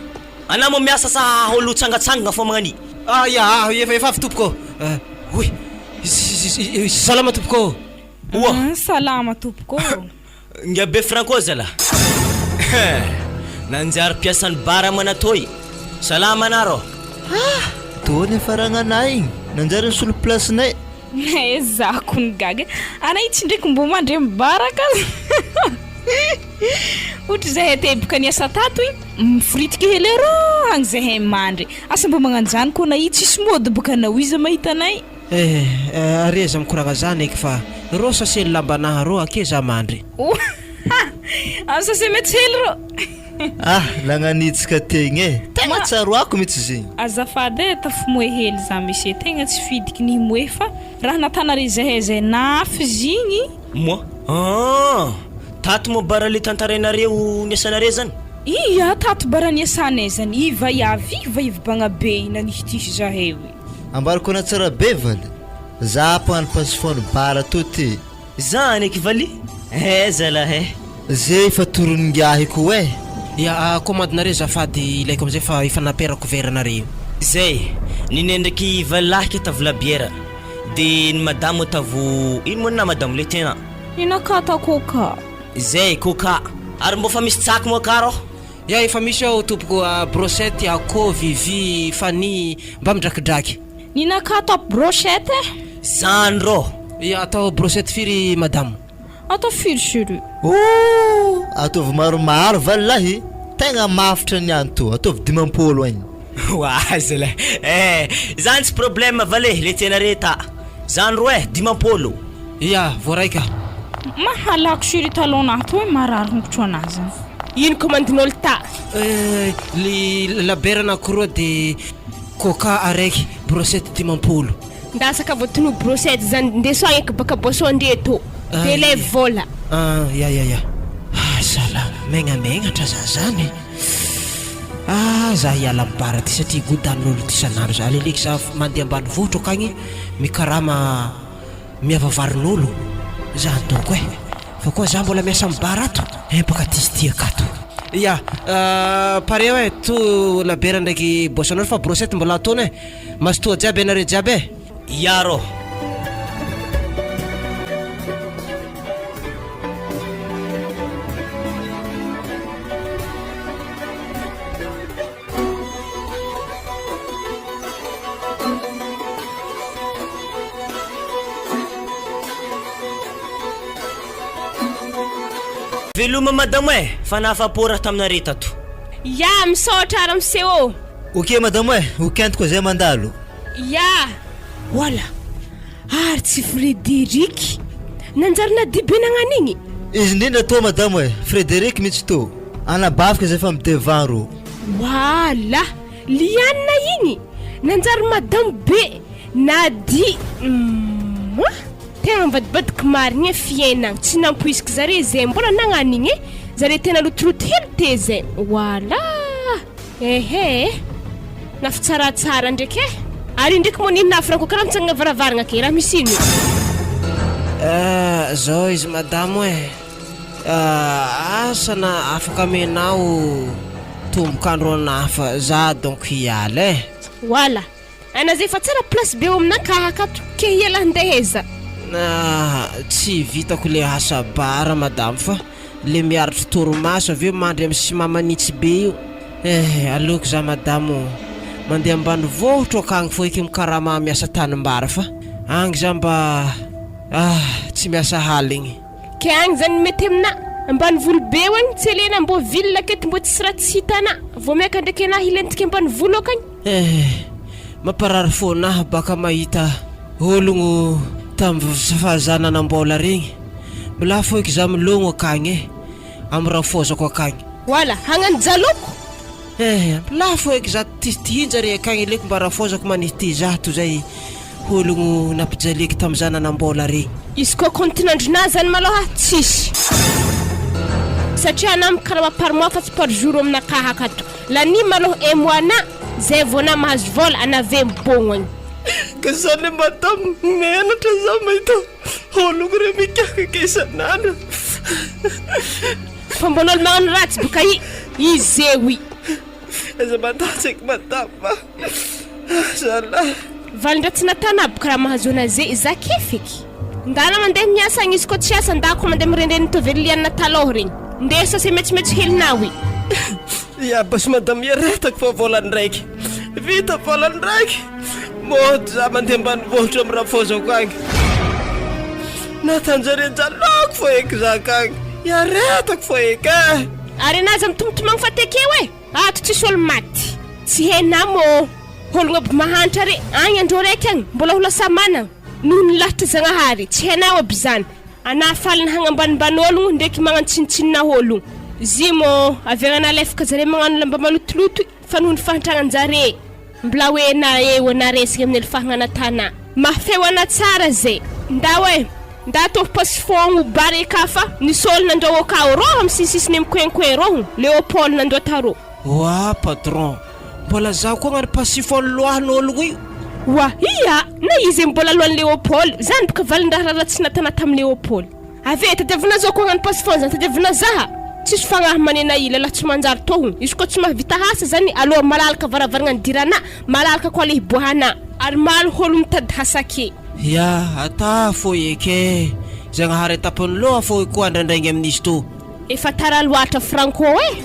Speaker 6: Anà moa miasa sa hahaolo tsangatsangana fô magnani?
Speaker 4: Ah ya ah efa efa avy tompoko ô! Hoy! Salama tompoko ô!
Speaker 6: Oa!
Speaker 2: Salama tompoko ô!
Speaker 6: Ingahibe Franco zalah! Nanjary mpiasan'ny bar manatôy! Salama anarô!
Speaker 3: Ah! Tô niafaragnanay igny! Nanjary nisolo place-nay!
Speaker 2: Eh za kony gaga e! Anay tsy ndraiky mbô mandre mibaraka aza! Ohatry zahay teboka niasa tato igny, miforitika hely arô agny zahay mandry, asa mbô magnanjany koa na i tsisy mody boka anao iza mahita anay.
Speaker 4: Eh ary aiza mikoragna zany eky fa rô sase ny lambanaha rô ake za mandry.
Speaker 2: Am sase mety hely rô.
Speaker 3: Ah nagnanitsika tegna e! Tegna tsaroako mitsy zegny.
Speaker 2: Azafady e tafimoe hely za monsieur tegna tsy fidiky ny himoe fa raha natanare zahay zay nafy zigny.
Speaker 6: Moa ah! Tato moa bara le tantarainareo niasanare zany?
Speaker 2: Ia tato bara niasanay zany i vaiavy i vaiavy bagna be i nanihitihy zahay io.
Speaker 3: Ambarako anao tsara be valy. Za mpagnano pasifaon'ny bar ato ty.
Speaker 6: Zany aky valy eh zalah eh.
Speaker 3: Ze efa toron'ingahy ko eh.
Speaker 4: Ya commande-nareo azafady ilaiko amizay fa efa naperako verre-nareo io.
Speaker 6: Zay, ninay ndraiky valilahy ke tavo labiera de ny madamo tavo ino moa nina madamo le tena.
Speaker 2: Ninakà ta coca.
Speaker 6: Zay, coca. Ary mbô fa misy tsaky moa ka rô.
Speaker 4: Ya efa misy ao tompoko a, brochette, akoho, vivi, fani, mba midrakidraky.
Speaker 2: Ninakà atao brochette eh.
Speaker 6: Zany rô!
Speaker 4: Ya atao brochette firy madame?
Speaker 2: Atao firy chérie?
Speaker 3: Ooh! Ataovy maromaro va lahy? Tegna mafitra ny any tô, ataovy dimampolo agny.
Speaker 6: Oa zalahy eh! Zany tsy problème va le, le tianare ta. Zany rô eh, dimampolo.
Speaker 4: Ya, voaray ka.
Speaker 2: Mahalako chérie talon-nahy tô hoe marary hongotro anahy zany.
Speaker 5: Ino commande-n'olo ta?
Speaker 4: Eh, ny labiera anakiroa de coca araiky, brochette dimampolo.
Speaker 5: Ndasaka vao tonoa brochette zany ndeso agny eky baka boisson ndre tô de lay vola.
Speaker 4: Ah ya ya ya ah zala megnamegnatra za zany ah za hiala am bar ty satria godan'olo ty isan'andro za aleleky za mandeha ambanivohitra akagny mikarama miava varin'olo zany donko eh fa koa za mbola miasa am bar ato empaka ty izy ty akato ya pare eh to labiera ndraiky boisson fa brochette mbola ataona eh Mazotoa jiaby ianareo jiaby eh!
Speaker 6: Ia rô! Veloma madamo eh! Fa nahafapo raha taminareo tato.
Speaker 5: Ia, misaotra ramose ô!
Speaker 3: Ok madamo eh, ho kentiko zay mandalo.
Speaker 5: Ya!
Speaker 2: Wala! Ary tsy Frederic
Speaker 5: nanjary nadia be nagnano igny?
Speaker 3: Izy indrindra tô madamo eh, Frederic mihitsy tô, anabaviko izay fa mi-devant rô.
Speaker 5: Wala! Liana igny nanjary madamo be nadia humm tegna mivadibadiky marigny e fiainagna, tsy nampoiziko zare zay mbola nagnano igny e, zare tena lotoloto hely te zay, wala! Ehe eh! Nafy tsaratsara ndraiky eh! Ary io ndraiky moa n'ino nafy raha koa karaha mitsangana varavaragna ke raha misy ino?
Speaker 4: Eh, zao izy madamo eh! Asa na afaka amenao tombok'andro anah fa za donc hiala eh!
Speaker 5: Wala! Ana zay fa tsara place be ao aminakahy akato ke hiala handeha aiza?
Speaker 4: Ah, tsy vitako le asa bar madamo fa Le miaritry torimaso avy eo mandry am ciment manitsy be io eh aleoko za madamo mandeha ambanivohitra akagny fô eky mikarama miasa tanimbary fa agny za mba ah tsy miasa haligny.
Speaker 5: Ke agny zany mety aminà, ambanivolo be eo agny tsy elena mbô ville aketo mbô tsisy raha tsy hitanà, vao miaka ndraiky anà hilentika ambanivolo akagny.
Speaker 4: Eh mamparary fôna baka mahita ologno tam fahaza nanambola regny. Mila foiky za milogno akagny eh, am raha fôzako akagny.
Speaker 5: Wala, hagnano jaloko?
Speaker 4: Eh, mila foiky za tihinjare akagny aleko mba rafôzako manihitihy za toy zay ologno nampijaliako tam za nanambola regny.
Speaker 5: Izy koa compte-n'andronà zany malôha tsisy. Satria anà mikarama par mois fa tsy par jour aminakahy akato. Lania malôha un mois nà, zay vao nà mahazo vôla anà ve mibôgno agny.
Speaker 7: Ka zany madame, menatra za mahita Oloko reo mikakaka isan'andro.
Speaker 5: Fomban'olo magnano ratsy boka i izy eo i.
Speaker 7: Aza mandatsaky madame a. Zalahy.
Speaker 5: Valin-dratsy natana aby karaha mahazo anaze za kefeky. Ndana mandeha miasa agny izy koa tsy asa nda koa mandeha mirenireny mitovy ry Liana talôha regny. Ndeha sase metsometso helinao i.
Speaker 7: Ya basy madame iaretako fa volan-draiky. Vita volan-draiky. Mody za mandeha ambanivohitra am rafozako agny. Natanjare jalako fô eky za akagny. Iaretako fô eky eh.
Speaker 5: Ary anah aza mitomtomagny fa tekeo eh! Ato tsisy olo maty. Tsy hainah mô ologno aby mahantra re agny andreo raiky agny mbola ho lasa managna noho ny lahatra Zagnahary tsy hainao aby zany. Anah faly ny hagnambanimbany ologno ndraiky magnano tsinotsinona ologno. Zy mô avy agny anah lefaka zare magnano lamba malotoloto fa noho ny fahantragnanjare. Mbla hoe na eo na resaka amin'ny fahagnana tanà. Mahafeo ana tsara zay. Ndao e! Nda ataovy paosy foagno bare ka fa nisy ôlo nandrao akao rô am sisisiny am coin coin rô Léopold nandrao tarô.
Speaker 4: Oa patron, mbola zaho koa agnano passif lohan'ologno io.
Speaker 5: Oa ia! Na izy mbola alohan'i Léopold, zany boka valin-draha ratsy natana tam Léopold. Avy e, tadiavina zao koa hagnano passeport zany, tadiavina zaha. Tsisy fagnahy manena ila laha tsy manjary tohogno. Izy koa tsy mahavita asa zany aloha malalaka varavaragna nidirana, malalaka koa le hiboahana. Ary maly holo mitady hasake.
Speaker 4: Ya, ata fô eky e! Zagnahary atapiny loha fô koa andraindraigny amin'izy tô.
Speaker 5: Efa tara loatra Franco e!